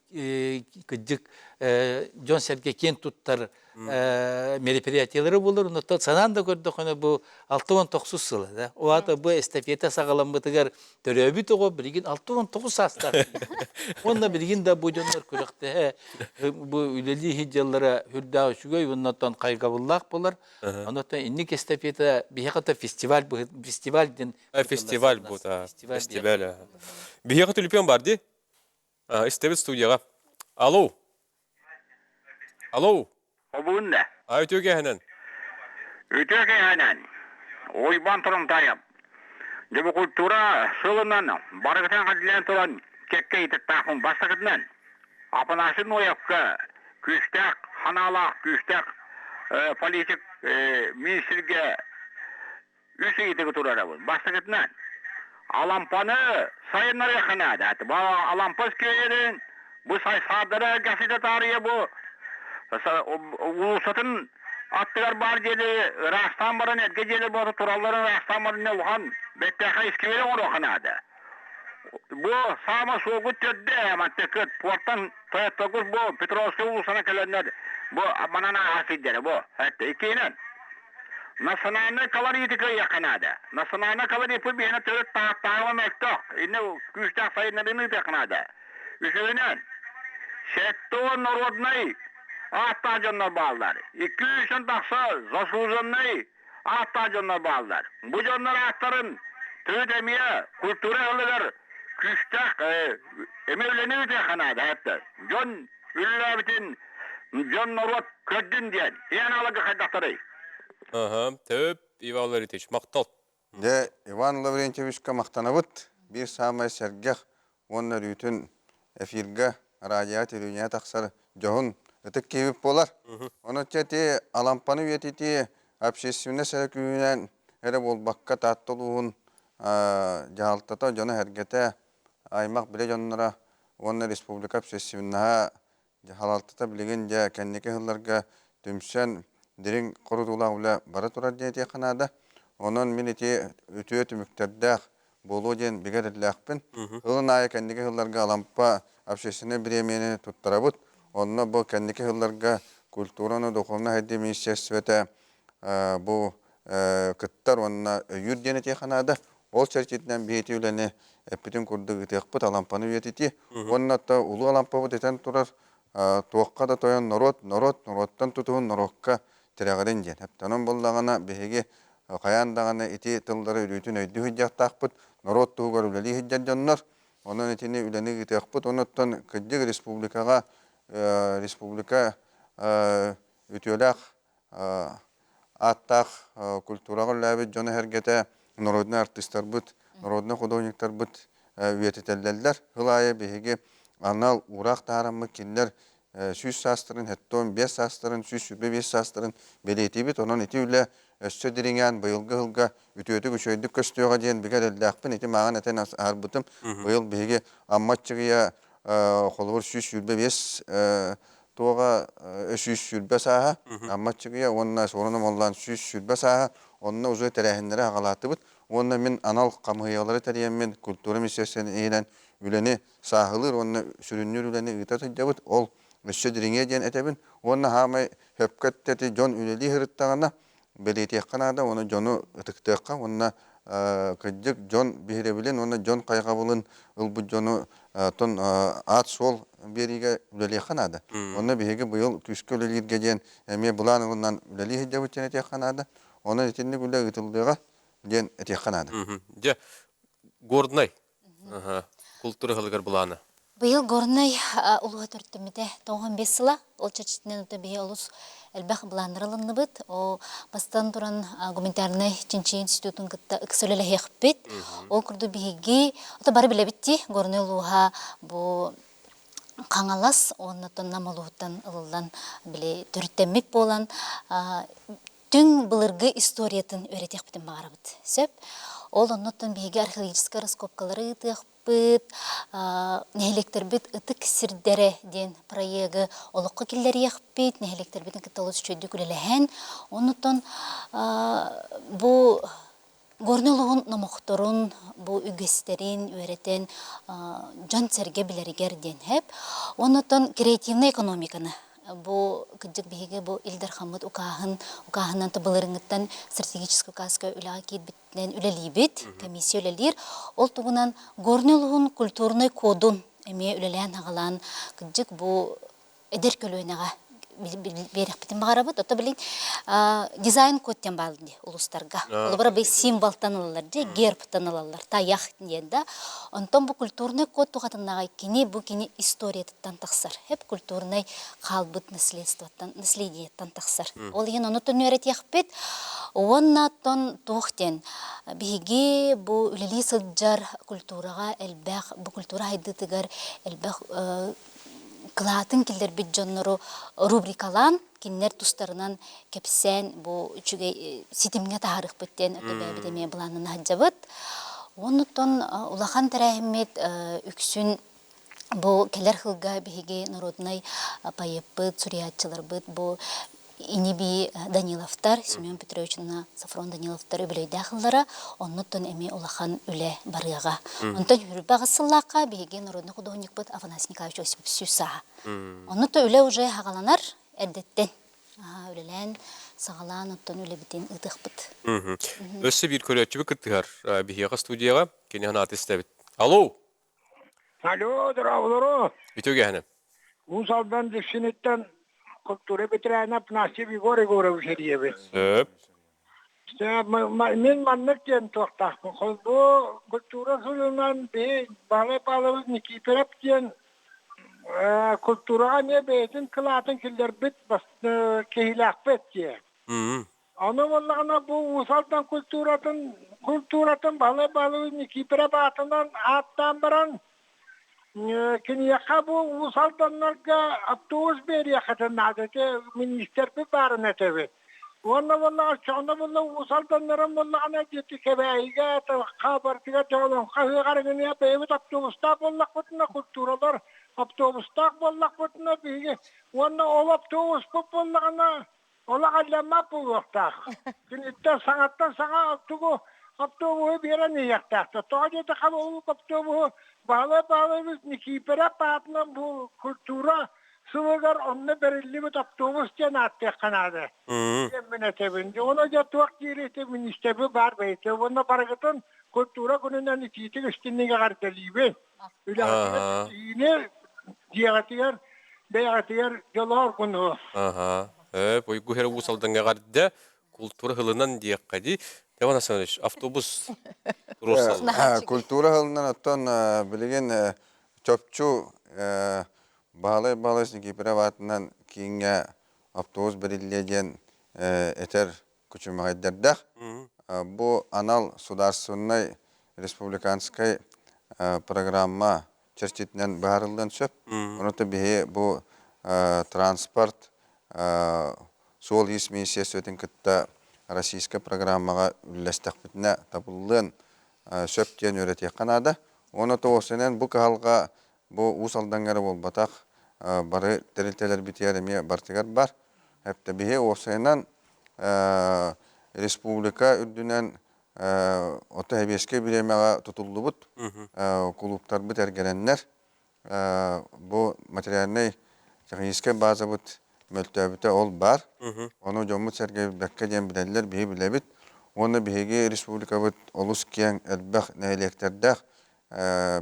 кырдьык дьон-сэргэ киэн туттар мероприятиелары буолар оннуттан санаан да көрдөххүнэ бу 69 сыла да ол аата бу эстафета саҕаламмытыгар төрөөбүт оҕо билигин 69 саастаах уонна билигин да бу дьоннор күрэхтэһэ бу үлэлии сылдьаллара үрдээх үчүгэй уоннаттан хайгабыллаах буолар оннуттан инник эстафета биһиэхэ то фестиваль фестиваль диэн фестиваль бу фестиваль биһиэхэ түлүпүөн бар дии истэбит студияҕа алло Алло. Обуунна. А үтүө киэһэнэн. Үтүө киэһэнэн. Уйбаан Турунтаев. Дьэ бу культура сылынан барыгытын хадилээн туран кэккэ ыйытыктаахпын бастакытынан Афанасий Ноевка күүстээх ханаалаах күүстээх политик министргэ үс ыйытыгы турарабын. Бастакытынан, Алампаны сайыннарыахха наада. Алампа скверин бу саардара гасыта таарыйа бу уулуссатын аттыгар баар дьиэли ыраастаан баран эргэ дьиэлэр буола туралларын ыраастаан баран улахан бэттээхэй сквери оҥоруохха наада. Бу саама суолгут төрдө мантыкыт пуортан тойотторгут бу Петровскай уулуссана кэлэннэр бу манан ааһар сирдэрэ бу. Иккиһинэн Национальнай колоритика ыйыахха наада. Национальнай колориппыт биһиэнэ төрүт тааттааҕа мөлтөх. Иннэ күүстээх сайыннарыыны ыытыахха наада. Үсүһүнэн, 70 народнай ааттаах дьоннор бааллар. 200 тахса заслуженнай ааттаах дьоннор бааллар. Бу дьоннор ааттарын төрүт эмиэ культура ыһылыгар күүстээх эмиэ үлэни ыытыахха наада эттэ. Дьон үлэлээбитин дьон норуот көрдүн диэн. Эн аналыгы хайдахтарый? Аха, төп Иван Ларитович, махтал. Дьэ, Иван Лаврентьевичка махтанабыт. Биир саамай сэргэх уонна өрүүтүн эфиргэ, радиоҕа, телевидениеҕэ тахсар дьоһун ытык киһибит буолар. Ону ити Алампаны үйэтитии общественность эрэ күүһүнэн эрэ буолбакка Таатта улууһун дьаһалтата, дьоно-сэргэтэ, аймах-билэ дьонноро уонна республика общественноһа Дьаһалалтата билигин дьэ кэнники сылларга түмсэн дириҥ хорутуулаах үлэ бара турар диэн этиэххэ наада. Онон мин ити үтүө түмүктэрдээх буолуо диэн бигэ эрэллээхпин. Сылын аайы кэнники сылларга Алампа общественнай бириэмийэни туттарабыт. Онно бу кэнники сылларга культура уонна духовнай сайдыы министиэристибэтэ бу кыттар уонна өйүүр диэн этиэххэ наада. Ол чэрчитинэн биһиги үлэни эппитин курдук ыытыахпыт, Алампаны үйэтитии. Уонна то улуу Алампабыт этэн турар туохха да тойон норуот, норуот, норуоттан тутуһун норуокка тирэҕирин диэн. Онон буоллаҕына биһиги хайаан даҕаны ити тыллары өрүүтүн өйдүү сылдьыахтаахпыт, норуот туһугар үлэлии сылдьар дьоннор. Онон итини үлэни ыытыахпыт. Онуттан кырдьык республикаҕа республика үтүөлээх ааттаах культураҕа үлэлээбит дьоно-сэргэтэ, народнай артыыстарбыт, народнай художниктарбыт үйэтитэллэллэр. Сыл аайы биһиги анал уураах таһаараммыт кинилэр 100 саастарын, 75 саастарын, 125 саастарын бэлиэтиибит. Онон ити үлэ өссө дириҥээн быйылгы сылга үтүөтүк үчүгэйдик көстүөҕэ диэн бигэ эрэллээхпин. Ити мааҕын этэн аһарбытым. Быйыл биһиги Амма Аччыгыйа холобур 125 туоҕа 120 сааһа, Амма Аччыгыйа уонна Суорун Омоллоон 120 сааһа, онно уже тэрээһиннэри аҕалаатыбыт уонна мин анал хамыыһыйалары тэрийэммин культура министерствотын иһинэн үлэни сааһылыыр уонна сүрүннүүр үлэни ыыта сылдьабыт. Ол өссө дириҥиэ диэн этэбин. Уонна хаамай сөпкө эттэ дьон үлэлии сырыттаҕына бэлиэтиэххэ наада уонна дьону ытыктыахха уонна кырдьык дьон биһирэбилин уонна дьон хайҕабылын ылбыт дьону оттон аат-суол биэриигэ үлэлиэххэ наада. Онно биһиги быйыл күүскэ үлэлииргэ диэн эмиэ былаан ылынан үлэлии сылдьабыт диэн этиэххэ наада. Онон итинник үлэ ыытыллыаҕа диэн этиэххэ наада. Дьэ, Горнай култуура сылыгар былаана. Быйыл Горнай улууһа төрүттэммитэ 95 сыла. Ол чэрчитинэн ото биһи олус элбэх былааннар ылынныбыт. О бастан туран гуманитарнай чинчийии институтун кытта ыкса үлэлэһиэхпит. Ол курдук биһиги ото бары билэбит дии Горнай улууһа бу Хаҥалас уонна Нам улууһуттан ылыллан били төрүттэммит буолан түҥ былыргы историятын үөрэтиэхпитин баҕарабыт. Сөп. Ол оннуттан биһиги археологическай раскопкалары ыытыахпыт, нэһилиэктэрбит ытык сирдэрэ диэн проегы олоххо киллэриэхпит, нэһилиэктэрбитин кытта олус үчүгэйдик үлэлэһэн, оннуттан бу Горнай улууһун номохторун, бу үгэстэрин үөрэтэн дьон-сэргэ билэригэр диэн сөп. Оннуттан креативнай экономиканы бу кырдьык биһиги бу Ил Дархаммыт укааһын укааһынан былырыҥҥыттан стратегическай указка үлэҕэ киирбитинэн үлэлиибит, комиссия үлэлиир. Ол туһунан Горнай улууһун культурнай кодун эмиэ үлэлээн аҕалаан кырдьык бу эдэр көлүөнэҕэ биэрэхпитин баҕарабыт. Ото билин дизайн код диэн баал дии улуустарга. Олобура бу символтан ылаллар дии, гербтан ылаллар, тайах диэн да. Онтон бу культурный код тухатыннаҕай кини бу кини историятыттан тахсар. Хеп культурный хаалбыт наследствоттан, наследиеттан тахсар. Ол иһин ону үөрэтиэхпит. Уонна оттон туох диэн биһиги бу үлэлии сылдьар культураҕа элбэх, бу культура хайдыытыгар элбэх кылаатын киллэрбит дьоннору рубрикалаан, кинилэр тустарынан кэпсээн бу үчүгэй ситимҥэ таһаарыахпыт диэн бэйэбит эмиэ былааннана сылдьабыт. Оннуттан улахан тэрээһиммит үксүн бу кэлэр сылга биһиги народнай поэппыт, суруйааччыларбыт бу ини-бии Даниловтар, Семен Петрович уонна Софрон Даниловтар үбүлүөйдээх ыллара, оннуттан эмиэ улахан үлэ барыаҕа. Онтон хүрбэ аҕыс сыллаахха биһиги народный художникпыт Афанасий Николаевич Осипов сүүс сааһа. Оннуттан үлэ уже хаҕаланар эрдэттэн. Үлэлээн, саҕалаан, оттон үлэбитин ыытыахпыт. Өссө биир көрөөччүбүт кыттыһар биһиэхэ студияҕа кини санааты истэбит. Алло! Алло, здравствуйте. Үтүө киэһэнэн. Уус Алдан Дьиксиниттэн. Культура ветерана Афанасьев Егор Егорович эрийэбин. Сөп. Мин маннык диэн туохтаахпын. Бу культура сылынан биһи Баһылай Павлович Никифоров диэн культураҕа эмиэ бэйэтин кылаатын киллэрбит киһилээхпит диye. Ону буоллаҕына бу Уус Алдан культуратын культуратын Баһылай Павлович Никифоров аатынан ааттаан баран киниэхэ бу Уус Алданнарга автобус биэриэххитин наада ити миниистирбит баарын этэбит. Уонна буоллаҕа оччоҕуна буолла Уус Алданнарын буоллаҕына диэки Кэбээйигэ, Талахха барытыгар Дьоҕолоҥхо ыһыаҕар эҥиниэ бэйэбит автобустаах буоллахпытына культуралар автобустаах буоллахпытына биһиги уонна ол автобуспут буоллаҕына олох алльаммат буолуохтаах. Киниттэн саҥаттан саҥа тугу автобуһу биэрэн иһиэхтээхтэр. Тоҕо диэтэххэ ол автобуһу Баһылай Павлович Никиипэрэп аатынан бу культура сылыгар онно бэриллибит автобус диэн ааттыахха наада. Диэн этэбин. Ону дьэ туох диир ити министерби баар бэйэтэ. Уонна барыгытын культура күнүнэн итиитик истинник эҕэрдэлиибин. Үлэҕитигэр ситиһиини дьиэҕитигэр бэйэҕитигэр дьолоор куну. Аха. Уйгу хер Уус Алдаҥҥа эҕэрдэ. Культура сылынан диэххэ дии. Иван Александрович, автобус туруорсаллар. Культура сылынан оттон билигин чопчу Баһылай Павлович Никифоров аатынан кииҥҥэ автобус бэриллиэ диэн этэр күчүмэҕэйдэрдээх. Бу анал судаарственнай республиканскай программа чэрчитинэн быһаарыллыан сөп. Онон биһи бу транспорт суол-иис министерствотын кытта российскай программаҕа үллэстэхпитинэ табыллыан сөп диэн үөрэтиэххэ наада. Уонна тоҕусунан бу кыһалҕа бу Уус Алдаҥҥа эрэ буолбатах, бары тэрилтэлэрбитигэр эмиэ барытыгар бар. Хэптэ биһи уопсайынан республика үрдүнэн ото сэбиэскэй бириэмэҕэ тутуллубут кулууптарбыт эргэрэннэр бу материальнай техническэй базабыт мөлтөөбүтэ ол баар. Ону дьоммут-сэргэ билбэккэ диэн билэллэр, биһи билэбит. Уонна биһиги республикабыт олус киэҥ, элбэх нэһилиэктэрдээх,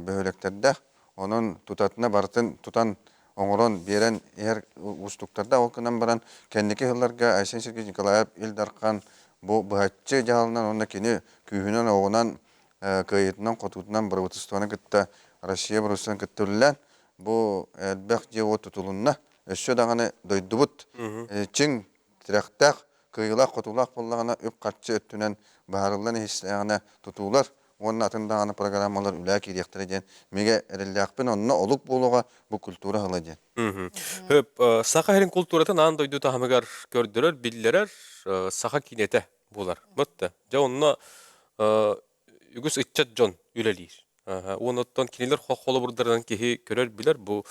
бөһүөлэктэрдээх. Онон тутатына барытын тутан, оҥорон, биэрэн иһэр уустуктардаах. Ол гынан баран, кэнники сылларга Айсен Сергеевич Николаев Ил Дархан бу быһаччы дьаһалынан уонна кини күүһүнэн-оҕунан, кыайыытынан-хотуутунан бырабыыталыстыбаны кытта Россия бырабыыталыстыбатын кытта үлэлээн, бу элбэх дьиэ-уот тутулунна. Өссө даҕаны дойдубут чиҥ тирэхтээх, кыайыылаах-хотуулаах буоллаҕына, үп-харчы өттүнэн быһаарыллан иһистэҕинэ тутуулар уонна атын даҕаны программалар үлэҕэ киириэхтэрэ диэн мигэ эрэллээхпин. Онно олук буолуоҕа бу культура сыла диэн. Хөп, саха сирин култууратын аан дойду таһымыгар көрдөрөр, биллэрэр саха киинэтэ буолар. Бытта. Дьэ онно үгүс ыччат дьон үлэлиир. Уонна оттон кинилэр холобурдарынан киһи көрөр, билэр, бу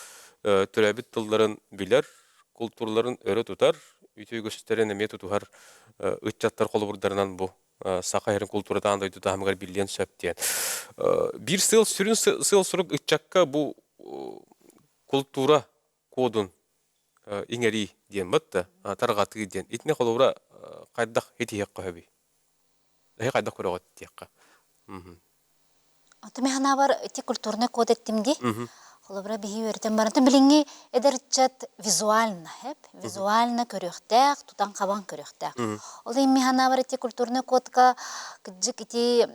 төрөөбүт тылларын билэр, култуураларын өрө тутар, үтүө үгэстэрин эмиэ тутуһар ыччаттар холобурдарынан бу саха сирин култуурата аан дойду таһымыгар биллиэн сөп диэн. Биир сыал, сүрүн сыал-сорук ыччакка бу култуура кодун иҥэрии диэн батта, тарҕатыы диэн. Итини холобура хайдах итиһиэххэ сөбүй? Эһи хайдах көрөҕүт диэххэ. Ото мин санаабар ити культурный код эттим дии. Холобура биһи үөрэтэн баран билиҥҥи эдэр ыччат визуально, хэп, визуально көрүөхтээх, тутан-хабан көрүөхтээх. Ол иһин мин санаабар ити культурный кодка кырдьык ити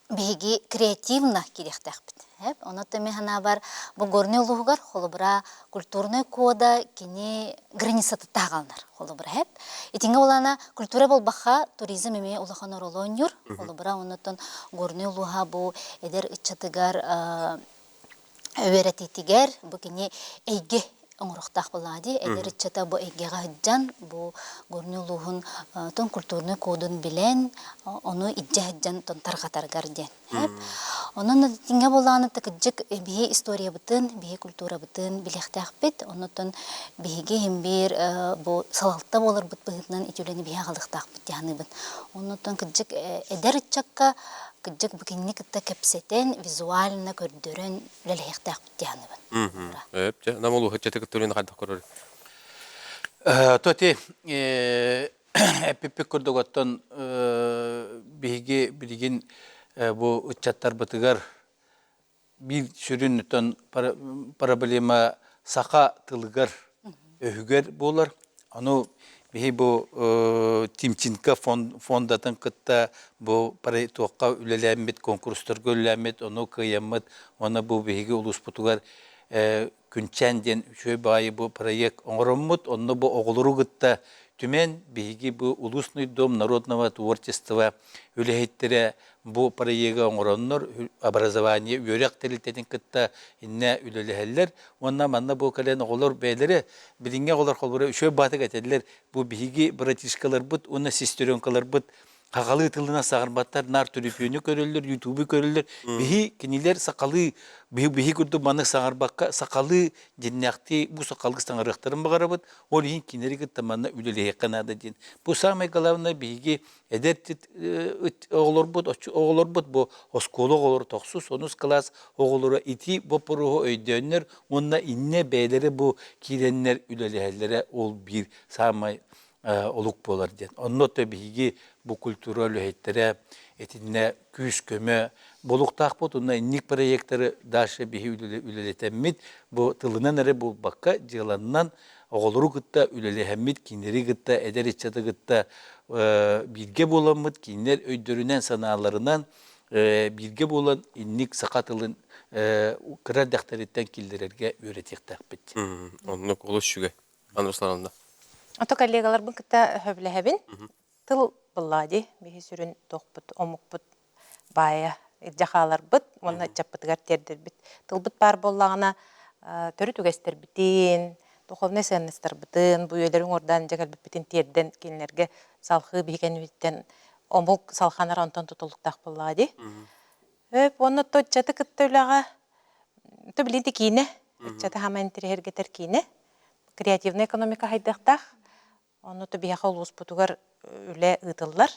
биһиги креативно киириэхтээхпит. Онон мин санаабар бу Горнай улууһугар холобура культурный кода кини границата тааҕаланар холобура хэп. Итингэ улаана культура болбаха туризм эмиэ улахан оруолу оонньуур. Холобура оннуттан Горнай улууһа бу эдэр ыччатыгар үөрэтиитигэр бу кини эйгэ оҥоруохтаах буоллаҕа дии. Эдэр ыччата бу эйгэҕэ сылдьан, бу Горнай улууһун тон культурнай кодун билэн, ону илдьэ сылдьан тон тарҕатаргар диэн. Онон итингэ буоллаҕына кырдьык биһи историябытын, биһи культурабытын билиэхтээхпит. Оннуттан биһиги иһин биир бу салалта буоларбыт быһыытынан ити үлэни биһи аҕалыахтаахпыт дии саныыбын. Оннуттан кырдьык эдэр ыччакка кырдьык бу кинини кытта кэпсэтэн, визуально көрдөрөн үлэлэһиэхтээхпит дии саныыбын. Өп, дьэ, нам улууһа чэти кытта үлэни хайдах көрөр? Тоти, эппиппит курдук оттон биһиги билигин бу ыччаттарбытыгар биир сүрүн оттон проблема саха тылыгар. өһүгэр буолар. Ону биһи бу Тимченко фондатын кытта бу туохха үлэлээммит, конкурстарга үлэлээммит, ону кыайаммыт, уонна бу биһиги улууспутугар Күнчээн диэн үчүгэй баҕайы бу проект оҥороммут, онно бу оҕолору кытта түмэн биһиги бу Улусный дом народного творчества үлэһиттэрэ бу проегы оҥороннор образование үөрэх тэрилтэтин кытта иннэ үлэлэһэллэр уонна манна бу кэлэн оҕолор бэйэлэрэ билиҥҥи оҕолор холобура үчүгэй баатык этэллэр бу биһиги братишкаларбыт уонна сестренкаларбыт Хахалыы тылынан саҕарбаттар, наар төлөпүөнү көрөллөр, ютубу көрөллөр. Биһи кинилэр сахалыы, биһи, биһи курдук маннык саҥарбакка, сахалыы дьиннээхтии бу сахалыы саҥарыахтарын баҕарабыт. Ол иһин кинилэри кытта манна үлэлэһиэххэ наада диэн. Бу самое главное биһиги эдэр оҕолорбут, оҕолорбут бу оскуола оҕолоро тохсус, онус кылаас оҕолоро ити боппуруоһу өйдөөннөр уонна иннэ бэйэлэрэ бу киирэннэр үлэлэһэллэрэ ол биир саамай олук буолар диэн. Онно то биһиги бу культура үлэһиттэрэ итиннэ күүс-көмө буолуохтаахпыт. Онно инник проекттары дальше биһи үлэлэтэммит бу тылынан эрэ буолбакка дьыаланнан оҕолору кытта үлэлэһэммит, кинилэри кытта эдэр ыччаты кытта бииргэ буоламмыт, кинилэр өйдөрүнэн, санааларынан бииргэ буолан инник саха тылын кыра эрдэхтэриттэн киллэрэргэ үөрэтиэхтээхпит. Оннук олус үчүгэй. Анна Руслановна. Ото коллегаларбын кытта сөбүлэһэбин. Тыл буллаа дии. Биһи сүрүн туохпут, омукпут баайа илдьэ хааларбыт уонна ыччаппытыгар тиэрдэрбит. Тылбыт баар буоллаҕына төрүт үгэстэрбитин, духовнай сыаннастарбытын, бу үйэлэри уҥуордаан дьэ кэлбиппитин тиэрдэн кинилэргэ салхыы биһи кэннибиттэн омук салханар онтон тутулуктаах буоллаҕа дии. Өп, уонна то ыччаты кытта үлэҕэ то билинти киинэ, ыччаты хаама интириэһиргэтэр киинэ. Креативная экономика хайдахтаах. Онно то биһиэхэ улууспутугар үлэ ыытыллар.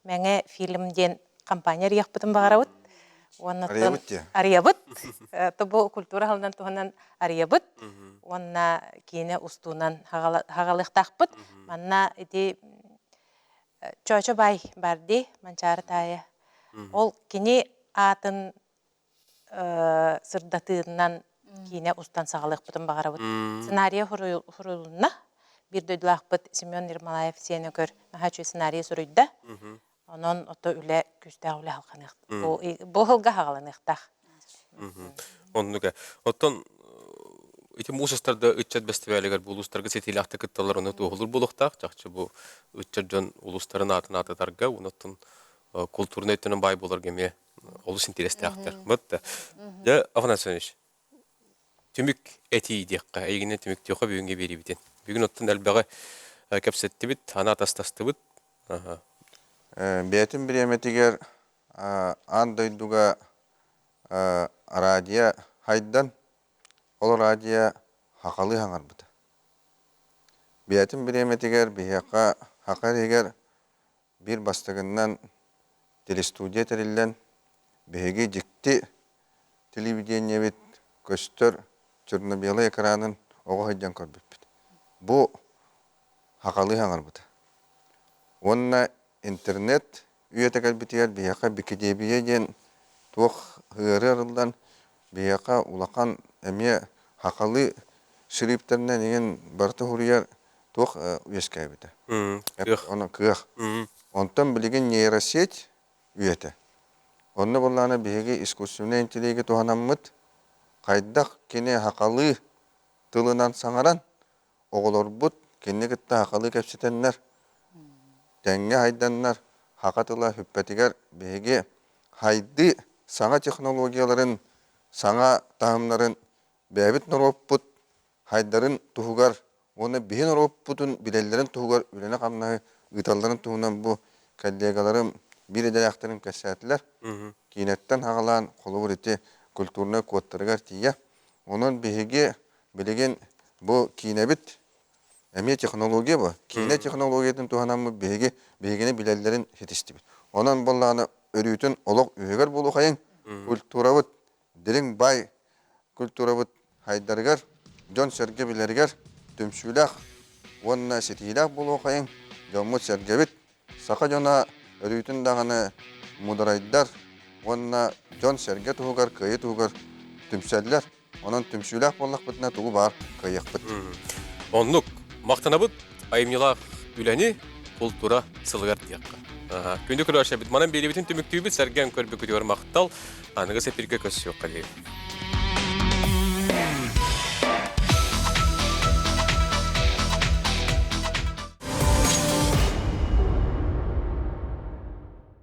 Мэҥэ фильм диэн компания арыйахпытын баҕарабыт. Уонна Арыйабыт диye. Арыйабыт. То бу культура халынан туһунан арыйабыт. Уонна киинэ устуунан хагалыахтаахпыт. Манна ити Чоочо баай бар дии, Манчаары таайа. Ол кини аатын сырдатыынан киинэ устан саҕалыахпытын баҕарабыт. Сценарийа суруйулунна. Биир дойдулаахпыт Семен Ермолаев сиэн өкөр наһаа үчүгэй сценарийы суруйда. Онон ото үлэ күүстээх үлэ халханыах. Бу сылга хаҕаланыахтаах. Оннук. Оттон ити муус устарда ыччат бэстибээлигэр бу улуустарга ситиилээхтик кытталлар ону туоһулуур буолуохтаах. Чахчы бу ыччат дьон улуустарын аатын аататарга, онон култуурунай өттүнэн баай буоларга эмиэ олус интэриэстээхтэр. Вот да. Дьэ, Афанасий Иванович, түмүк этии диэххэ, эйигинэн түмүктүөххэ бүгүҥҥү биэриибитин. Бүгүн оттон элбэҕи кэпсэттибит, санаа атастастыбыт. Бэйэтин бириэмэтигэр аан дойдуга радио хайдан, ол радио хахалыы хаҥарбыта. Бэйэтин бириэмэтигэр биһиэхэ Хаха иһигэр биир бастакыннан телестудия тэриллэн, биһиги дьикти телевидениебит көстөр черно-белай экранын оҕо сылдьан көрбүппүт. Бу хахалыы хаҥарбыта. Уонна интернет үйэтэ кэлбитигэр биһиэхэ Бикидиэбийэ диэн туох ыарыы арыллан, биһиэхэ улахан эмиэ хахалыы шриптэринэн иҥин барыта суруйар туох үөскээбитэ. Кыах. Ону кыах. Онтон билигин нейросеть үйэтэ. Онно буоллаҕына биһиги искусственнай интеллеги туһанаммыт, хайдах кини хахалыы тылынан саҥаран, оҕолорбут кинини кытта хахалыы кэпсэтэннэр, тэҥҥэ хайданнар, хаха тыла сүппэтигэр биһиги хайдыы саҥа технологияларын, саҥа таһымнарын бэйэбит норуоппут хайдарын туһугар уонна биһи норуоппутун билэллэрин туһугар үлэни-хамнаһы ыыталларын туһунан бу коллегаларым биир идэлээхтэрим кэпсээтилэр. Киинэттэн аҕалаан холобур ити культурнай кодтарыгар тиийэ. Онон биһиги билигин бу киинэбит эмиэ технология бу. Киинэ технологиятын туһанаммыт биһиги биһигини билэллэрин ситистибит. Онон буоллаҕына өрүүтүн олох үһүгэр буолуохайыҥ. Культурабыт дириҥ баай культурабыт хайдарыгар, дьон-сэргэ билэригэр түмсүүлээх уонна ситиһиилээх буолуохайыҥ, дьоммут-сэргэбит, саха дьоно өрүүтүн даҕаны мударайдар уонна дьон-сэргэ туһугар, кыайыы туһугар түмсэллэр. Онон түмсүүлээх буоллахпытына тугу баар кыайыахпыт. Оннук махтанабыт айымньылаах үлэни култуура сылыгар диэххэ. Күндү көрөөччүлэрбит, манан биэриибитин түмүктүүбүт, сэргээн көрбүккүтүгэр махтал. Аныгы эфиргэ көрсүөххэ диэри.